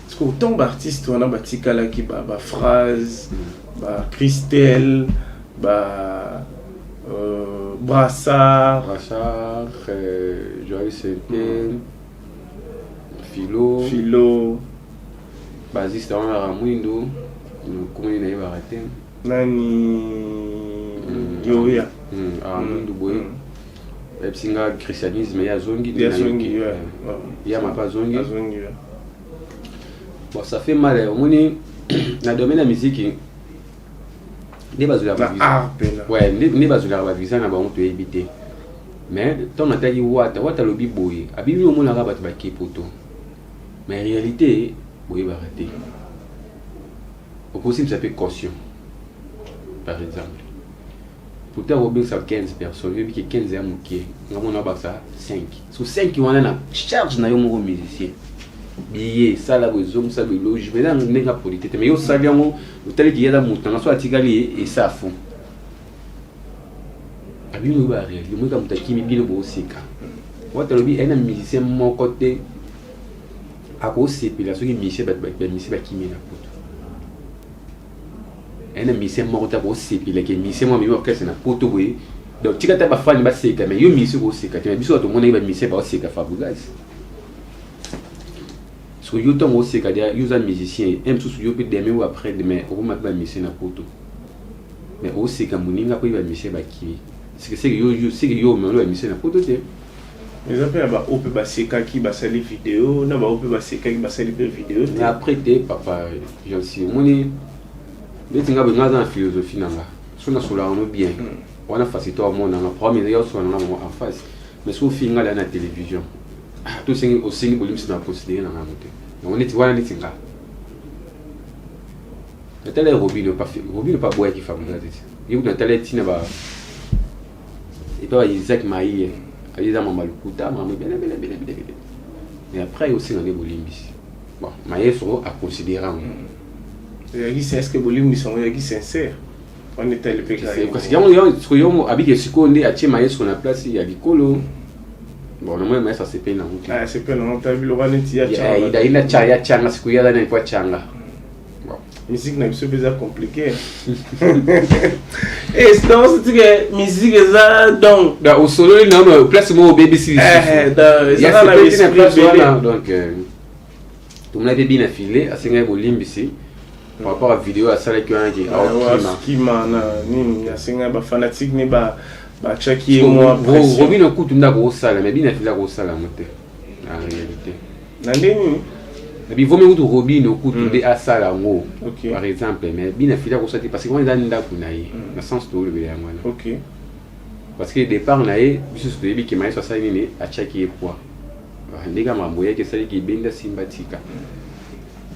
Parce que autant baartiste wana batikalaki, baphrase, bacristel, ba Brassard. Brassard, Joel Sente, Philo. Philo. Baziste wana kaka mwindu, komoni nayebaka te. Nani? Yoya. Mwindu boye, bayebisi nga christianisme ye azongi. Ye azongi. Ya mapa azongi. Azongi. Bon, ça fait mal. Omoni na domaine ya musique nde bazwelaka na art mpena. Ouais, nde bazwelaka bavisa na bango, toyebi te. Mais ntango nataki Wata, Wata alobi boye, abimi, omonaka bato bake Poto, mais réalité boyebaka te. Okosimisa mpe caution, par exemple, pourtant obengisa 15 personnes, oyebi ke 15 ya mokie, nga mona obakisa 5. So 5 wana na charge na yo moko musicien, billet esala boye, ezongisa boye, loge, eza ndenge apolite te. Mais yo osali yango, otaliki ye aza moto nanga, so atikali ye esafu abino, oyo baréalité moyeka moto akimi bino booseka. Wata alobi aye na musicien moko te akosepela soki musicien, bamusicien bakimi na Poto. Aye na musicien moko te akosepela ke musicien moko amemi orchestre na Poto boye. Donc tika ta bafani baseka, mais yo musicien okoseka te. Mais biso bato omonaki bamusicien baoseka Fabregas. Soki yo ntango oseka dia, yo oza musicien un mosusu, yo mpe demain ou après demain okoma mpe bamusicien na Poto, mais oseka moninga mpo ye bamusicien bakimi, seke yo seke yo omemi bamusicien na Poto te. Eza mpe na baoyo mpe basekaki, basali video, na baoyo mpe basekaki, basali mpe video. Mais après te, papa Jansi, omoni neti nga boye, nga aza na philosophie na nga. So nasolaka no bien wana, facilité omonanga problème eza osola nanga bango en face. Mais so ofinga nga na télévision, to osengi, osengi bolimbisi, na considéré na ngango te. Yango neti wana, neti nga natala Robino, Robino pa aboyaki Fabrigas te. Ye kutu natala ntina ba epa ba Isaac Maïe, aye eza mama lokuta, mama ebele ebele ebele ebele ebele. Mais après osenga nde bolimbisi. Bon, maestro aconsidéré yango. Ezalaki, est ce que bolimbisi yango ezalaki sincère? Wana etali mpe kaka. Kasi yango sikoyo yango abiki sikoyo nde atie maestro na place ya likolo. Bon, namoni maestro asepeli nango te. Asepeli nango ta biloko neti ya Ina tya ya tyanga sikoyo, yaza nani po atyanga? Bon, musique na biso mpe eza compliqué. Donc c'est que musique eza donc osololi na place moko, obebisi. Eza na place wana. Donc tomona mpe bina file asengaki bolimbisi par rapport à vidéo asalaki wana ke aokima. Kima na nini, asengaki bafanatique ne batiaki ye mwa pression. Robino kutu ndako osala, mais bina file akosala yango te en réalité. Na nde nini? Na bivomi kutu, Robino kutu nde asala yango par exemple, mais bina file akosala te parce que wana eza ndako na ye, na sens toolobela yango wana. Parce que départ na ye, biso toyebi ke mayeso asali nini, atiaki ye poids ndenge makambo eyaki, esaliki ebenda simba tika.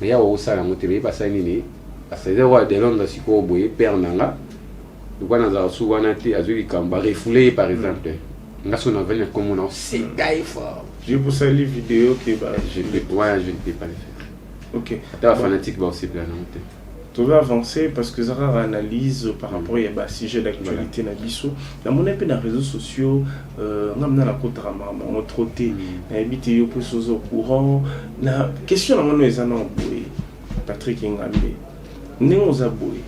Mais ya kosala yango te. Baye basali nini, asali roi de Londres. Sikoyo boye, père na nga lokwa nazala su wana te, azwi likambo, barefouler ye. Par exemple, nga so navandi na komona oseka ye fort. Je posali vidéo ke ba Je peux, ouais, je ne peux pas le faire. Ata bafanatique baosepela nango te. Toza avancer parce que eza kaka analyse par rapport ya basujet d'actualité na biso. Namoni mpe na réseaux sociaux, nga mna nakotaka makambo yango trop te, nayebi te yo mpe soza au courant. Na question na ngano eza na boye: Patrick Ngambe, ndenge oza boye,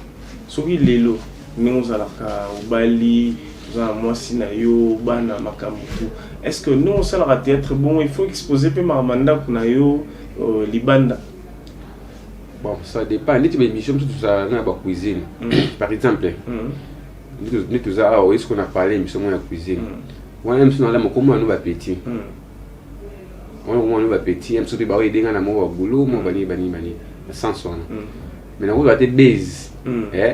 soki lelo ndenge ozalaka, obali, oza na mwasi na yo, bana, makambo tu, est ce que ndenge osalaka théâtre bongo, il faut exposer mpe makambo ya ndako na yo libanda? Bon, ça dépend. Neti baémission mosusu tozala na bacuisine par exemple, neti toza awa, oyebi soki na parle émission moko ya cuisine wana, mosusu naza mokomo wana bapeti wana, komona bapeti mosusu mpe baoyedenga na moko babulo mo banini banini banini na sens wana. Mais nakozala te base,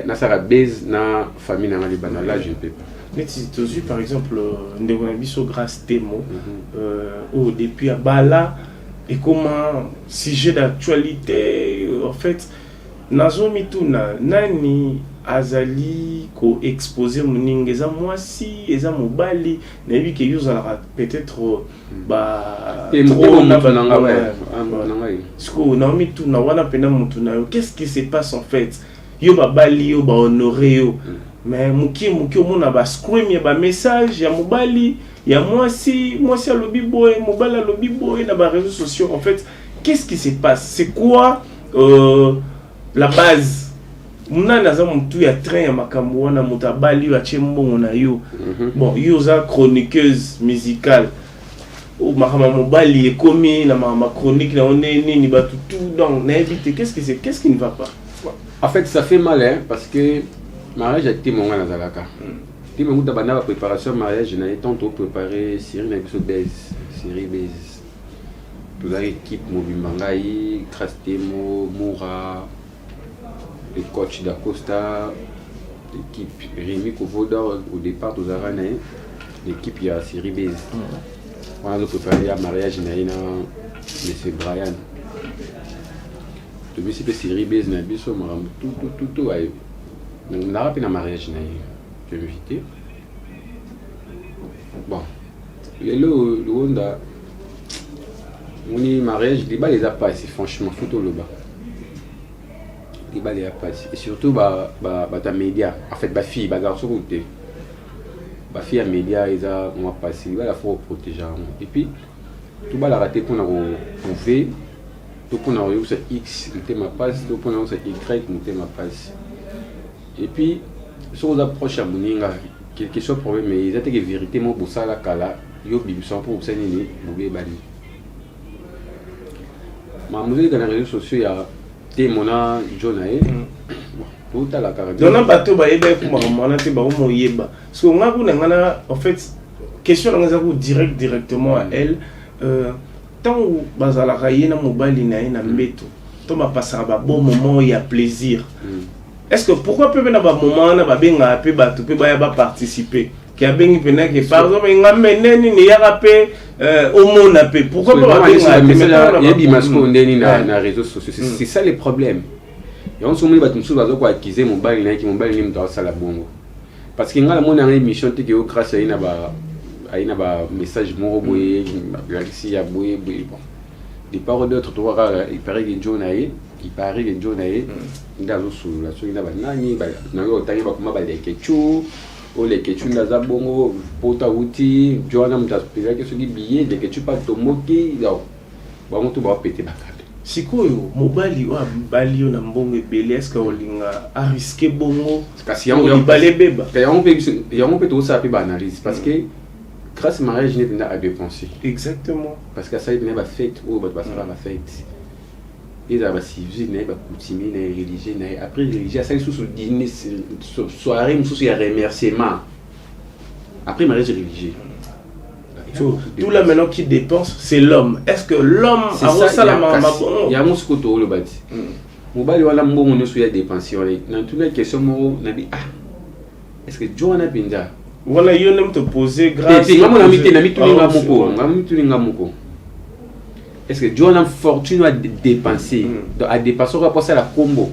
nasalaka base na famille nanga libanda, là je ne peux pas. Neti tozwi par exemple ndeko na biso Grâce Temo, oyo depuis abala ekoma sujet d'actualité. En fait, nazomituna nani azali koexpose moninga, eza mwasi, eza mobali? Nayebi ke yo ozalaka peut-être ba sikoyo, naomituna wana mpena motu na yo, qu'est-ce qui se passe en fait? Yo babali yo, bahonore yo, mais mokie mokie omona bascream ya bamessage ya mobali, ya mwasi, mwasi alobi boye, mobali alobi boye na baréseaux sociaux. En fait, qu'est-ce qui se passe? C'est quoi la base? Nani aza motu ya train ya makambo wana? Moto abali yo, atie mbongo na yo. Bon, yo oza chroniqueuse musicale, makambo ya mobali ekomi na makambo ya chronique na yo nde nini, bato tout. Donc nayebi te, qu'est-ce que c'est, qu'est-ce qui ne va pas? En fait, ça fait mal, hein, parce que mariage ya te monga nazalaka te menguta banda bapréparation mariage na ye, tant topréparé série na biso base, série base, tozalaki équipe mobimba, ngai, Grâce Temo, Moura, le coach d'Acosta, l'équipe Rémi Kovoda. Au départ tozalaka na ye, l'équipe ya série base wana azopréparé ya mariage na ye na monsieur Brian. Tobisi mpe série base na biso, makambo tutututu. Naka mpe na mariage na ye, toinvité. Bon, lelo Luonda moni mariage, libala eza pasi. Franchement, faut toloba, libala eza pasi, et surtout bato ya média. En fait, bafille, bagarçon kutu te, bafille ya média, eza mwa pasi. Libala, faut koprotéger yango. Et puis tobalaka te mpona koprouver to mpona koyebisa x motema pasi to mpona koyebisa y motema pasi. Et puis soki oza proche ya moninga, quel que soit problème, mais eza teke vérité moko bosala kala, yo bimisa mpo bosala nini, bobebani. Makambo ezoleka na réseaux sociaux ya te mona jo na ye totala kaka. Donc na bato bayeba ye makambo wana te, bakomoyeba. Parce que nga kuna, nga na, en fait, Question na nga eza ko direct directement à elle. Ntango bazalaka ye na mobali na ye na mbeto to bapasaka babon moment ya plaisir, est ce que pourquoi mpe na bamoment wana babengaka mpe bato mpe baya baparticiper, ke abengi mpena ke par exemple ngambe nde nini eyaka mpe omona mpe, pourquoi mpe babengaka? Yebima sikoyo ndeni na réseaux sociaux, c'est ça le problème. Yango so omoni bato mosusu baza koaccuser mobali na ye ke mobali nde moto azosala bongo, parce que ngai namoni yango émission te ke yo Grâce aye na ba aye na bamessage moko boye, balakisi ya boye boye. Bon, de part d'autre, tokaka, il paraît que jo na ye, il paraît que jo na ye nde azosolola soki na banani nango otangi bakoma balekecu, oyo Lekecu nde aza bongo poto, awuti jo wana, moto apelaki soki billet, Lekecu mpe atomboki. Donc bango to baopete bakabe. Sikoyo mobali oyo abali yo na mbongo ebele, est ce que olinga arisquer bongo? Kasi yango libala ebeba. Yango mpe tokosala mpe baanalyse, parce que grâce mariage ne mpenza adépenser. Exactement. Parce que asali mpena bafête oyo bato basala, bafête ezala bacivile na ye, bacoutumier na ye, religieux na ye. Après religieux, asali susu dîner, soirée mosusu ya remerciement après mariage religieux. Tout, tout là maintenant qui dépense, c'est l'homme. Est-ce que l'homme akosala bongo? Yango sikoyo tooloba ti mobali wana mbongo nyonso ya dépense wana, natuna question moko nabi: ah, est ce que jo wana mpenza? Wana yo nde moto pose grâce. Nga mona mi te, na mituni nga moko, nga mituni nga moko: est ce que jo wana fortune adépenser, donc adépenser oyo aposala kombo?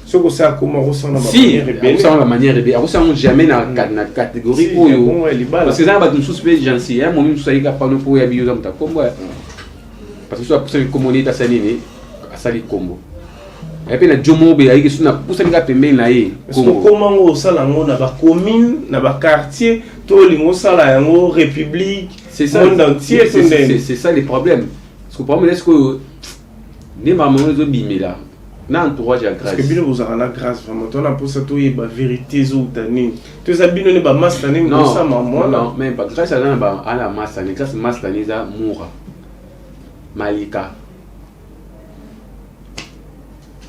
Soki osala kombo, akosala. Si akosala bamanière ebele, akosala ngo jamais na catégorie oyo, parce que eza na bato mosusu mpe gentil ya momi mosusu ayika pano mpo oyabi yo oza moto akombo, parce que so apusani kombo neti asali nini, asali kombo aye mpe na jo moko boye, ayiki so napusani kaka pembeni na ye. Kombo yango osala yango na bacommune, na baquartier, to olingi osala yango république, monde entier? C'est ça le problème, parce que problème est ce que nde makambo yango ezobimela na entourage ya Grâce. Parce que bino bozalaka na Grâce, vraiment tona mposa toyeba vérité ezouta nini, to eza bino nde bamaster nini bosama mwana? Non, même pas. Grâce aza na ala master ni Grâce, master ni eza Moura, Malika,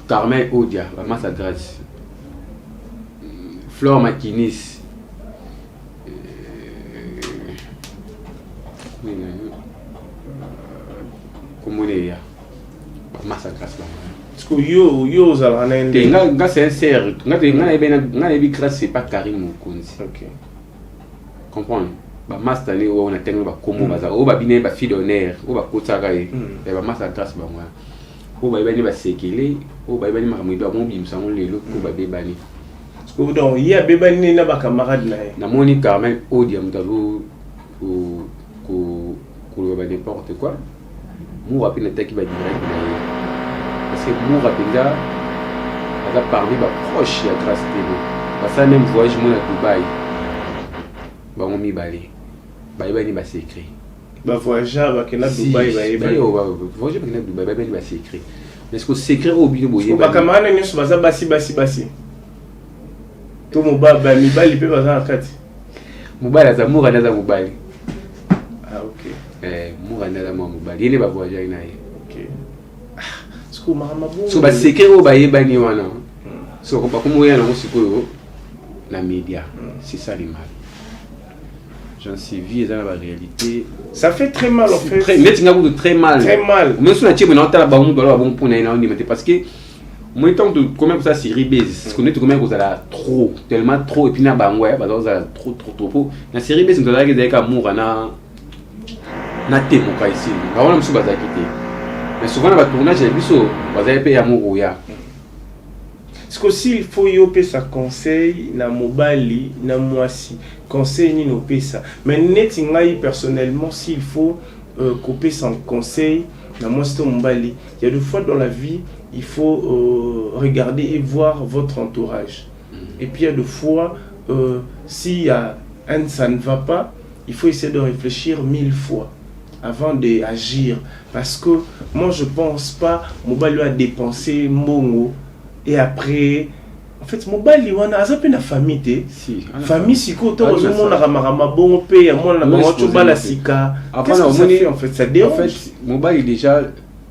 Carmel Odia, bamasa Grâce, Flore Makinis, komona eya bamasa Grâce bango. Parce que yo ozalaka na ye? Nga c'est un sœur, nga nayebi, nga nayebi Grâce, c'est pas Karine Mokonzi. Comprendre, bamaster ne oyo na ntango bakombo baza oyo babina ye, bafille d'honneur oyo bakotisaka ye, ya bamasa Grâce bango wana, oyo bayebani basekele, oyo bayebani makambo ebe bango bimisa yango lelo po babebani. Donc ye abebani nini na bacamarade na ye? Namoni Carmel Odia, moto azo koloba ba n'importe quoi. Moura mpe nataki badirect na ye, parce que Moura mpenza aza parmi baproche ya Grâce Temo, basala même voyage mo na Dubai bango mibale, bayebani basecret. Bavoyage bakenda Dubai, bayebani? Voyage bakenda Dubai, bayebani basecret. Mais ce que secret oyo bino boyebani? Bacamarade nyonso baza basi, basi, basi to mibali mpe baza na kati? Mobali aza, Moura nde aza mobali. Ah, ok. Moura nde aza mwa mobali, ye nde bavoyage na ye. Ok, sikoyo makambo bongo. So basecret oyo bayebani wana, so bakomi oya nango sikoyo na média, c'est ça le mal. J'en suis vu, eza na baréalité. Ça fait très mal en fait. Neti nga kutu très mal. Très mal. Mais so na tie boye, naotala bango mutu baloba bongo mpona ye, naondima te, parce que moi ntango tokomi kosala série base, parce que neti tokomi kozala trop, tellement trop, et puis na bango baza kozala trop, trop, trop, po na série base moto azalaki, ezalaki amour na temoka esili, bango na mosusu bazalaki te, mais souvent na batournage ya biso bazali mpe ya moko oya. Parce que s'il faut yo opesa conseil na mobali na mwasi, conseil nini opesa? Mais neti ngai personnellement, s'il faut kopesa conseil na mwasi to mobali, il y a des fois dans la vie il faut regarder et voir votre entourage. Et puis il y a des fois, s'il y a un ça ne va pas, il faut essayer de réfléchir mille fois avant d'agir, parce que moi je pense pas mobali a dépensé mbongo et après, en fait, mobali wana aza mpe na famille te. Si. Famille sikoyo ntango ozomonaka makambo bongo mpe ya mwana na bango tobala sika, qu'est-ce que ça fait en fait? Ça dérange. En fait, mobali déjà,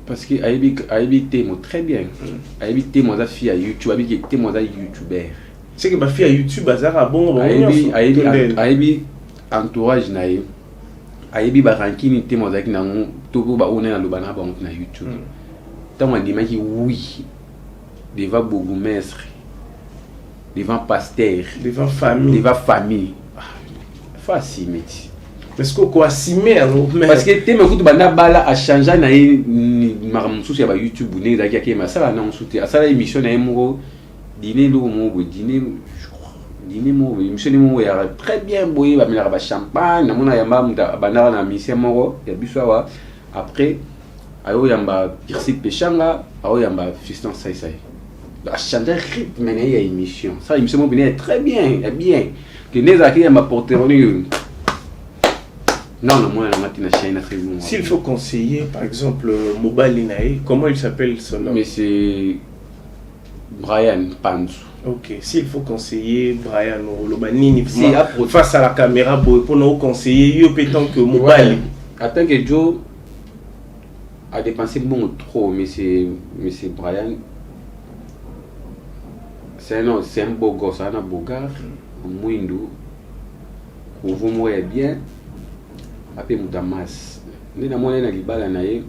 parce que ayebi Temo très bien, ayebi Temo aza fille ya YouTube, ayebi ke Temo aza youtubeur. C'est que bafille ya YouTube azalaka bongo bango nyonso? Ayebi. Entourage na ye ayebi barankini te, mo azalaki nango to mpo baoyo naye naloba na bango na YouTube. Ntango andimaki oui devant bourgmestre, devant pasteur, devant famille, devant famille, faut assumer ti. Parce que koassume yango. Parce que te mekutu banda bala achange na ye makambo mosusu ya bayoutube ndenge ezalaki, akeyema asala na mosusu te. Asala émission na ye moko, dîner, eloko moko boye, dîner, je crois, dîner moko boye, émission moko ya très bien boye, bamelaka bachampagne. Namona yamba moto abandaka na mission moko ya biso awa, après ayoyamba Irsi Peshanga, aoyamba Fiston Saisai. Achange rythme na ye ya émission, sala émission moko pene ya très bien, ya bien ke nde ezalaki yamba porteroni. Non, namona nanga te na chaîne na. S'il faut conseiller, par exemple, mobali na ye, comment il s'appelle, son nom? Mais c'est Brian Panzu. Ok, s'il faut conseiller Brian, oloba nini? Si, face à la caméra boye, mpona oconseiller yo mpe tant que mobali. Ouais. En tant que Joe a dépensé bon trop, mais c'est Brian, c'est un c'est un beau gosse, un beau gars, mwindu, kovu moko ya bien, ape moto ya masse. Nde namoni ye na libala na ye,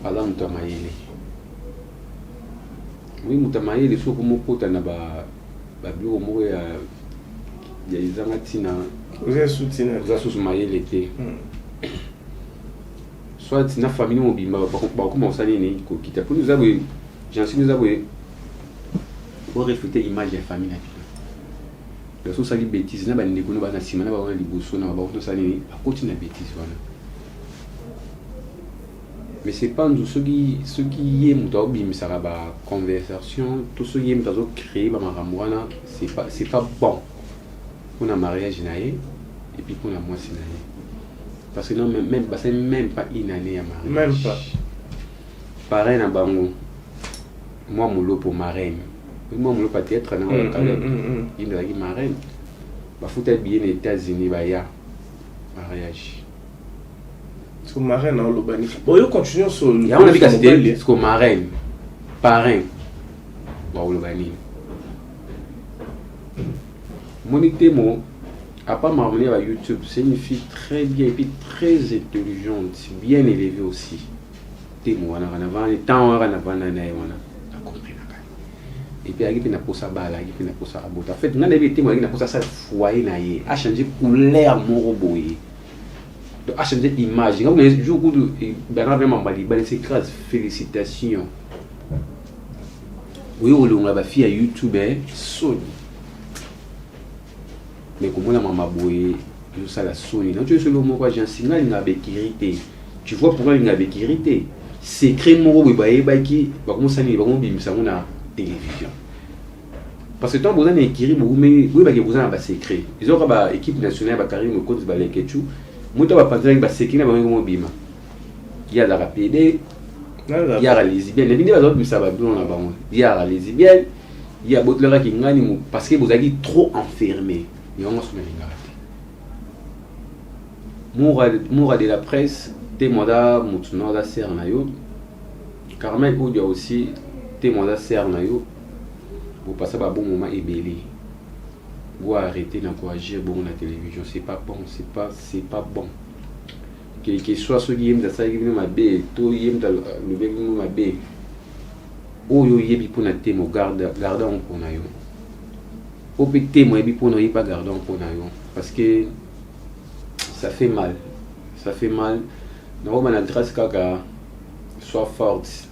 aza moto ya mayele. Oui, moto ya mayele, soki okomokota na babiloko moko ya ezanga ntina, oza sutina. Oza susu mayele te. Soit na famille mobimba bakoma kosala nini, kokita mponi oza boye, gensine oza boye, oreflete image ya famille na bino. Donc so osali bétise na bandeko no baza na nsima na bango na liboso na bango, tosala nini, bakoti na bétise wana. Mais c'est pas nzu soki ye moto aobimisaka baconversation to soki ye moto azocréer bamakambo wana, c'est pas bon mpona mariage na ye et puis mpona mwasi na ye, parce que non, même basali même pas une année ya mariage. Même pas. Pareil na bango, mwa molopo marraine, mwa molopo ya théâtre na Caleb, ye nde azalaki marraine. Bafuta billet na États-Unis, baya mariage. So marraine aoloba nini? Bon, yo continue so. Yango nabi kasi te, siko marraine, parrain bakoloba nini? Moni Temo, à part marmoner à YouTube, c'est une fille très bien et puis très intelligente, bien élevée aussi. Temo wana kana vana temps wana kana vana na ye wana akomprenaka. Et puis ayaki mpe na posa bala, ayaki mpe na posa abota. En fait, nga nayebi Temo ayaki na posa asala foyer na ye, achange couleur moko boye, donc achange image. Nga kuna jour kutu bernard vraiment malibali, c'est grâce, félicitation oyo kolongola bafille ya YouTube soni. Mais komona mama boye ezosala soni. Nauti oyo solo moko agence, nga alingaka baécurie te. Tu vois pourquoi alingaka baécurie te? Secret moko boye bayebaki, bakomosala nini, bakomobimisa yango na télévision, parce que ntango boza na écurie, bokumeli, boyebaki boza na basecret. Ezoka ba équipe nationale, bakarine Mokonzi, balekechu, moto bapanzelaki basecret na bango ekomobima. Ye azalaka pédé, ye aka lesbienne, nayebi nde bazobimisa babilo na bango. Ye aka lesbienne, ye abotelakaki ngani, parce que bozalaki trop enfermé. Yango so nalingaka te. Moura de la presse te, mo aza motu na aza sere na yo. Carmel Odia aussi te, mo aza sere na yo. Bopasa babon moment ebele, bo arrêter na koagir bongo na télévision, c'est pas bon, c'est pas bon. Quelque soit soki ye moto asalaki bino mabe to ye moto alobaki bino mabe, oyo oyebi mpona Temo, garde garde yango mpona yo. Oyo mpe Temo oyebi mpona oyebi, garde yango mpona yo, parce que ça fait mal, ça fait mal. Nakoma na grâce kaka, sois forte.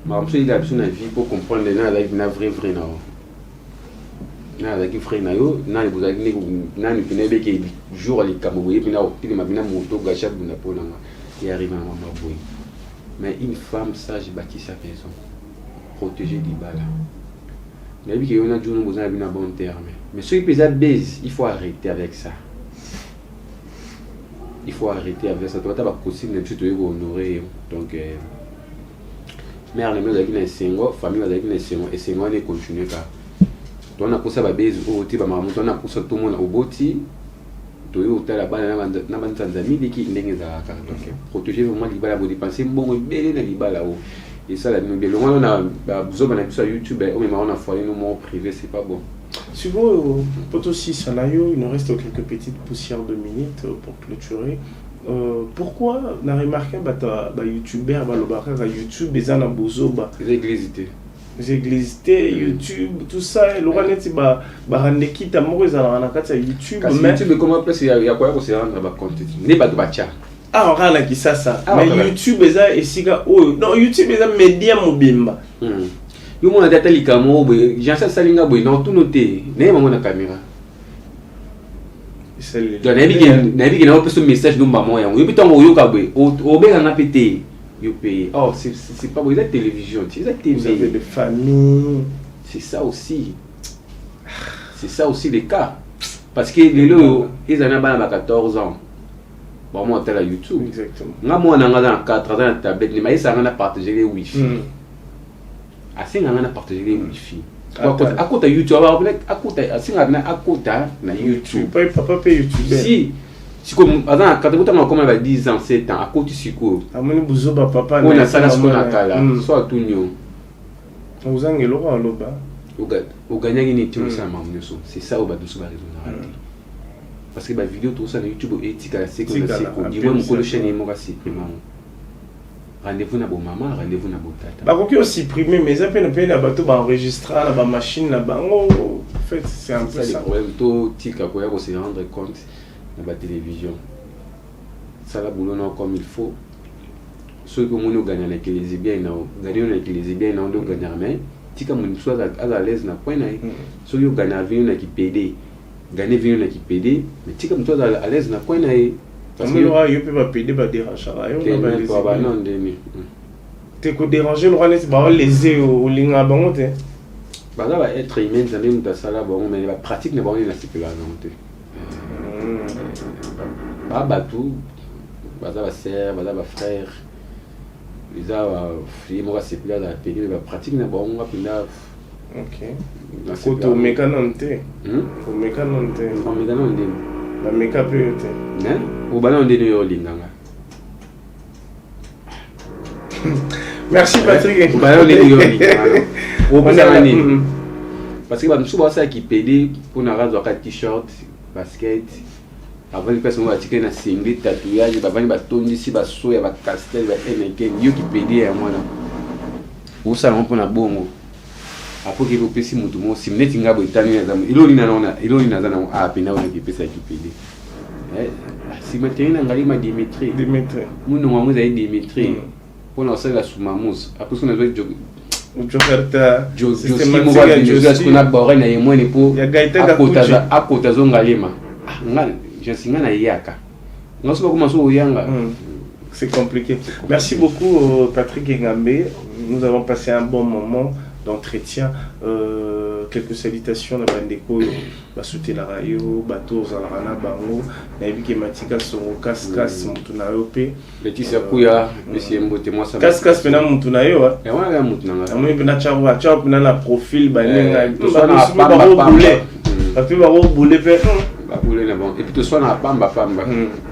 Makambo mosusu eyelaka biso na vie po comprendre nani azalaki na vrai vrai na yo, nani azalaki vrai na yo, nani bozalaki nani mpena ebeke jour ya likambo boye mpena kotelema mpena moto gasha bunda mpo nanga e arrive na mama boye. Mais une femme sage bâtit sa maison, protéger libala. Nayebi ke yo na Juno boza na bino na bon terme, mais soki mpe eza base, il faut arrêter avec ça, il faut arrêter avec ça. Tobata bacostume na biso, toyei kohonorer yo. Donc mare na bino azalaki na esengo, famille bazalaki na esengo, esengo wana econtinue kaka. Towana posa babase oyo te, bamakambo towana posa tomona oboti, toyei kotala bana na banzanza miliki ndenge ezalaka. Donc protéger vraiment libala, bodepense mbongo ebele na libala oyo esala bino bien. Longo wana na bazoba na biso ya YouTube, omemaka na foyer no moko privé, c'est pas bon. Sikoyo po tosisa na yo, il nous reste quelques petites poussières de minutes pour clôturer. Pourquoi na remarqué bato bayoutubeur balobaka kaka YouTube eza na bozoba? Eza église te. Eza église te. YouTube, tout ça, eloka neti barandekita moko ezalaka na kati ya YouTube. Kasi mais YouTube ekoma place ya koya kose rendre bacompte nde bato batya. Awa kaka na Kisasa. Awa mais kaka. YouTube eza esika oyo, non, YouTube eza média mobimba. Yo mona te, ata likambo moko boye jansi asalinga boye na otuno te, nayeba ngo na caméra. Esaleli. Donc nayebi ke naopesa message nomba moko yango, yobi ntango oyoka boye, obenganga mpe te, yo mpe. Oh, c'est pas bon, eza télévision ti eza Vous avez TV. des familles. C'est ça aussi, c'est ça aussi le cas, parce que lelo oyo ezali na bana ba 14 ans bamo otala YouTube. Exactement. Nga mwana nga aza na 4, aza na tablette, ne mayesanga na partage le wifi. Asenganga na partage le wifi. Ata. Akota YouTube, akota, asengaka na akota na YouTube. Papa mpe youtubeur. Si sikoyo aza na 4, kotanga akoma na ba 10 ans, 7 ans, akoti sikoyo. Amoni buzoba papa. Oyo nasala sikoyo na kala, so atuni yo. Ozanga eloko aloba. Oganyaki nini ti osala makambo nyonso? C'est ça oyo bato mosusu baraisonnaka te, parce que bavideo tokosala na YouTube etikala seko na Etikala, seko. apesi Dimoi mokolo seko. chaîne ye moko asupprime yango. Rendez-vous na bomama, rendez-vous na botata. Bakoki osupprime, mais eza mpe na bato baenregistra na bamachine na bango. En fait, c'est un peu Ça, le ça. problème, totika koya kose rendre compte na batélévision. Sala boulot na comme il faut. Soki omoni oganya na ekelezi bien na oganye na ekelezi bien na nde oganyaka, mais tika moto mosusu aza à l'aise na coin na ye. Soki oganya vino na kipede, gane vino na kipede, mais tika moto aza à l'aise na coin na ye, parce que Amoni oyo, yo mpe bapede badérangeaka yo na te bana ndeni. Te, kodérange lokwa neti baolese yo, olingaka bango te. Baza ba être humain, Nzambe moto asala bango, mais bapratique na bango nde nasepelaka nango te. Baa bato, baza basœur, baza bafrère, eza ye moko asepeli azala pede, mais bapratique na bango nga mpenza. Ok, koto omeka nano te, omeka nano te. Omeka nano ndeni? Bameka mpe yo te. Obana nano ndeni oyo olinganga. Merci, Patrick. Obana nano ndeni oyo olinganga, opesanga nini? Parce que bato mosusu basalaki pede mpona azwaka t-shirt, basket, bavandi place moko, batikali na singlet, tatouage, bavandi, batondisi baso ya bacastel, ba Heineken. Yoki pede ya mwana osala ngo mpona bongo, apo kebi opesi motu moko nsima neti nga boye. Tani eloni naza nango a pena oyo epesaki pede nsima tenge na ngai ma Dimitri. Dimitri. Munongo yango ezali Dimitri mpona kosalela sumamus. Apres soki nazwa Jokerta. Moko na bore na ye mwene mpo Ya Gaëtan Kakuji. Akota zongalema nga jansi nga nayaka nga so bakoma so oyanga. C'est compliqué. Merci beaucoup, Patrick Engambe. Nous avons passé un bon moment d'entretien. Quelques salutations na bandeko oyo basutelaka yo, bato ozalaka na bango. Nayebi ke Matika Songo Kaskas, motu na yo mpe. Leticia Kuya, epesi ye mbote mwasa. Kaskas mpena motu na yo. Wana kaka motu na nga. Namoni mpena tiao mpena na profil baninga. Toswana pamba pamba. Bakobule, bato mpe bakobule mpe. Babule na bango, et puis toswana pamba pamba.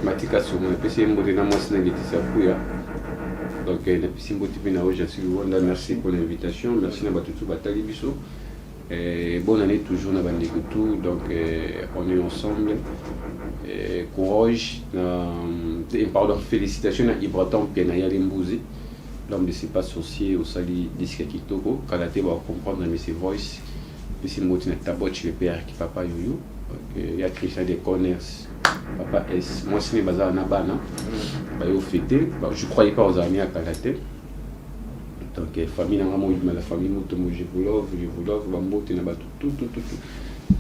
Matika Songo, napesi ye mbote na mwasi na Leticia Kuya. Donc napesi mbote mpe na oyo Jansi Luwanda. Merci pour l'invitation, merci na bato tu batali biso. Bonne année toujours na bandeko tout. Donc on est ensemble. Courage na, pardon, félicitations na Ibraton mpe na Yali Mbuzi, l'homme de c'est pas sorcier. Osali disque ya kitoko, kala te bacomprendre. Monsieur Voice, pesi mbote na Taboch, le père ki papa yoyo. Donc, ya Christian de Conners, papa S, mwasi ne bazala na bana bayo fêter. Je croyais pas ozala ni ya kala te. Donc famille nanga mobima, la famille Motombo, je vous love, je vous love. Bambote na bato tout tout tout tout.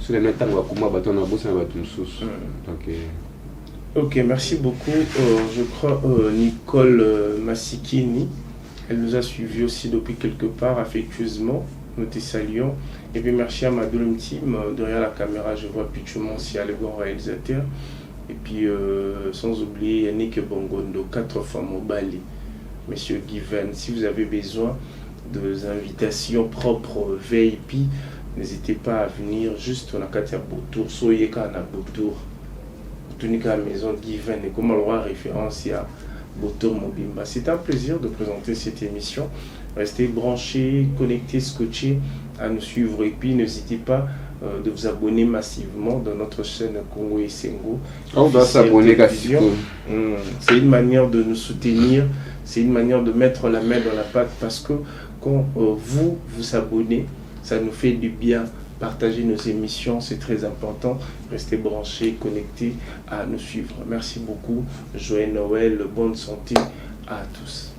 Soki na ntango bakoma bato wana, babosana bato mosusu. Donc Ok, merci beaucoup. Je crois Nicole Massikini, elle nous a suivis aussi depuis quelque part, affectueusement. Nous te saluons. Et puis merci à ma Dream Team. Derrière la caméra, je vois Pichou Monsia, le grand réalisateur. Et puis sans oublier Yannick Bongondo, quatre fois Mobali. Monsieur Given, si vous avez besoin des invitations propres VIP, n'hésitez pas à venir juste na kati ya Botour, soyeka na Botour. Tunika Maison Given et comme le référence ya Botour Mobimba. C'est un plaisir de présenter cette émission. Restez branchés, connectés, scotchés à nous suivre et puis n'hésitez pas. de vous abonner massivement dans notre chaîne Congo Esengo. On doit s'abonner. C'est une manière de nous soutenir, c'est une manière de mettre la main dans la pâte parce que quand vous vous abonnez, ça nous fait du bien. Partagez nos émissions, c'est très important. Restez branchés, connectés à nous suivre. Merci beaucoup. Joyeux Noël, bonne santé à tous.